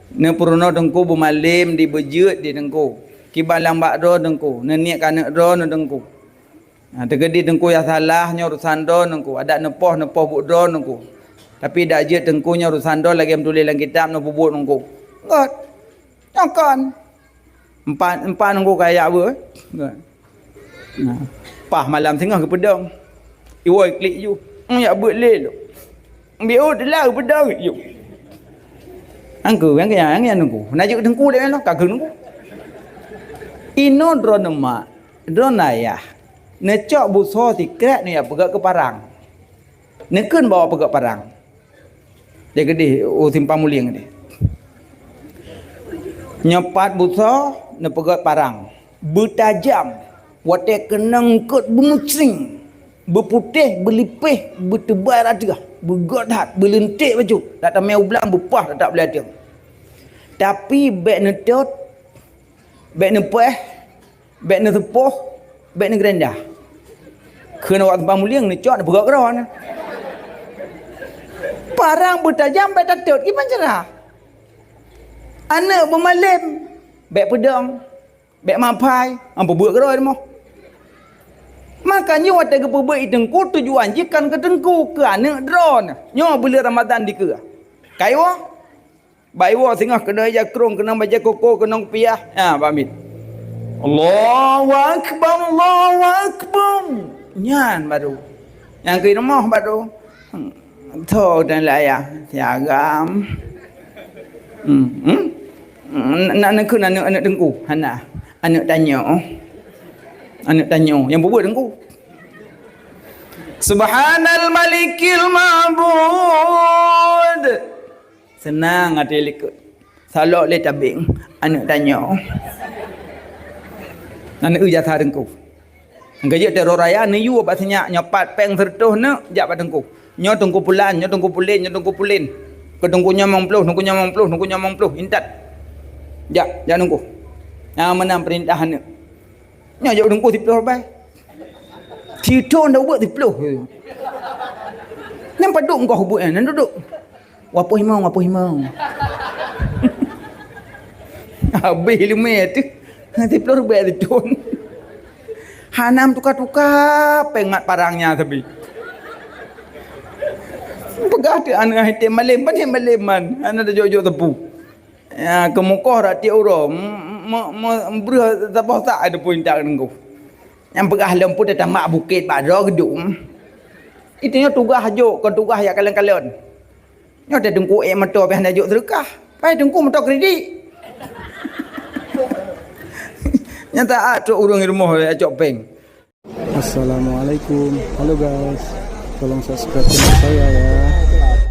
Neupeurunoe teungku beumalem di beujeuet di teungku. Kiban lam bak droe teungku, neuniet keu aneuk droe neu teungku. Ha, teukeudi teungku nyang salah nyoe urusan droe teungku, adak neupoh, neupoh buet droe teungku. Tapi dak jeuet teungku nyoe urusan droe lagèe meutuléh lam kitab neupeubuet teungku. Gèt. Nyoe kon. Empat, empat teungku kajak beuet. Gèt. Nah, paih malam singoh geupeudong. Iwoe klik ju. Nyak beuet lé lôn. Bieu teulah geupeudong ju. Angku, nyang keu nyang, nyang teungku. Najok teungku dek nyoe, ka keu teungku. Inoe droeneuh mak, droeneuh ayah. Neucok busoe sikrek neuyak peugèt keu parang. Neukheun bawa peugèt parang. Di keudeh u Simpang Mulieng keudeh. Nyoe pat busoe neupeugèt parang. Beutajam, watèe keunong eungkôt beumucring, beuputéh, beulipéh, beuteubai ateueh, beugèt that, beuleuntèk bacut, that tamè u blang beupaih that-that beulateueng. Tapi bèk neutot, bèk neupaih, bèk neuseupoh, bèk neugeurenda. Kheun awak Simpang Mulieng neucok neupeugèt keudroe. Parang beutajam bèk tatot, kiban cara? Aneuk beumalem bèk peudong, bèk mapai, ampôn beuet keudroe rumoh. Maka nyoe watèe geupeubeuet i teungku tujuan jih kon keu teungku, keu aneuk droeneuh. Nyoe buleuen Ramadhan dikeue. Kayue Bak iwoe singoh keudroe ija krông, keunong bajèe koko, keunong kupiah. Ha, bak miet. Allahu Akbar, Allahu Akbar. Nyan baru. Nyang keu rumoh bak tu. Tho dan layah. Siagam. Hmm. Hmm? Nak neukheun aneuk-aneuk teungku. Hana. Aneuk tanyoe. Aneuk tanyoe. Nyang bubuet teungku. Subhanal Malikil Ma'bud. Seunang até likot. Salok lé tabeng. Aneuk tanyoe. Aneuk jasa teungku. Geujeuet teuro raya neuyue bak sinyak nyoe pat péng seureutôh neuk jak bak teungku. Nyoe teungku pulan, nyoe teungku pulén, nyoe teungku pulén. Keu teungku nyoe limong ploh, teungku nyoe limong ploh, teungku nyoe limong ploh, intat. Jak, jak teungku. Nyang meunan peurintah aneuk. Nyoe jak teungku siploh ribèe. Sithon dah buet siploh. Nyang padub engkau buet nyan, duek. Wapeuh limong, wapeuh limong. Habéh leumé teuh. Siploh ribèe sithon. Hana meutuka-tuka péng mat parang nyan sabe. Peugah teuh aneuk, "Hai tém malém, pane malém man." Hana tajok-jok teupeu. Ya, keumukoh rak tiep uroe, m-, m-, m-, breuh saboh sak teupeu intat teungku. Nyang peugah lom pun teutamah bukét bak droe geudong. Itu nyoe tugaih jok, kon tugaih jak kalon-kalon. Nyoe teuh teungku ék moto pih hana jok seudeukah. Pai teungku moto kredit. Nyang taát trok ureueng rumoh jak cok péng. Assalamualaikum. Halo guys. Tolong subscribe channel saya ya.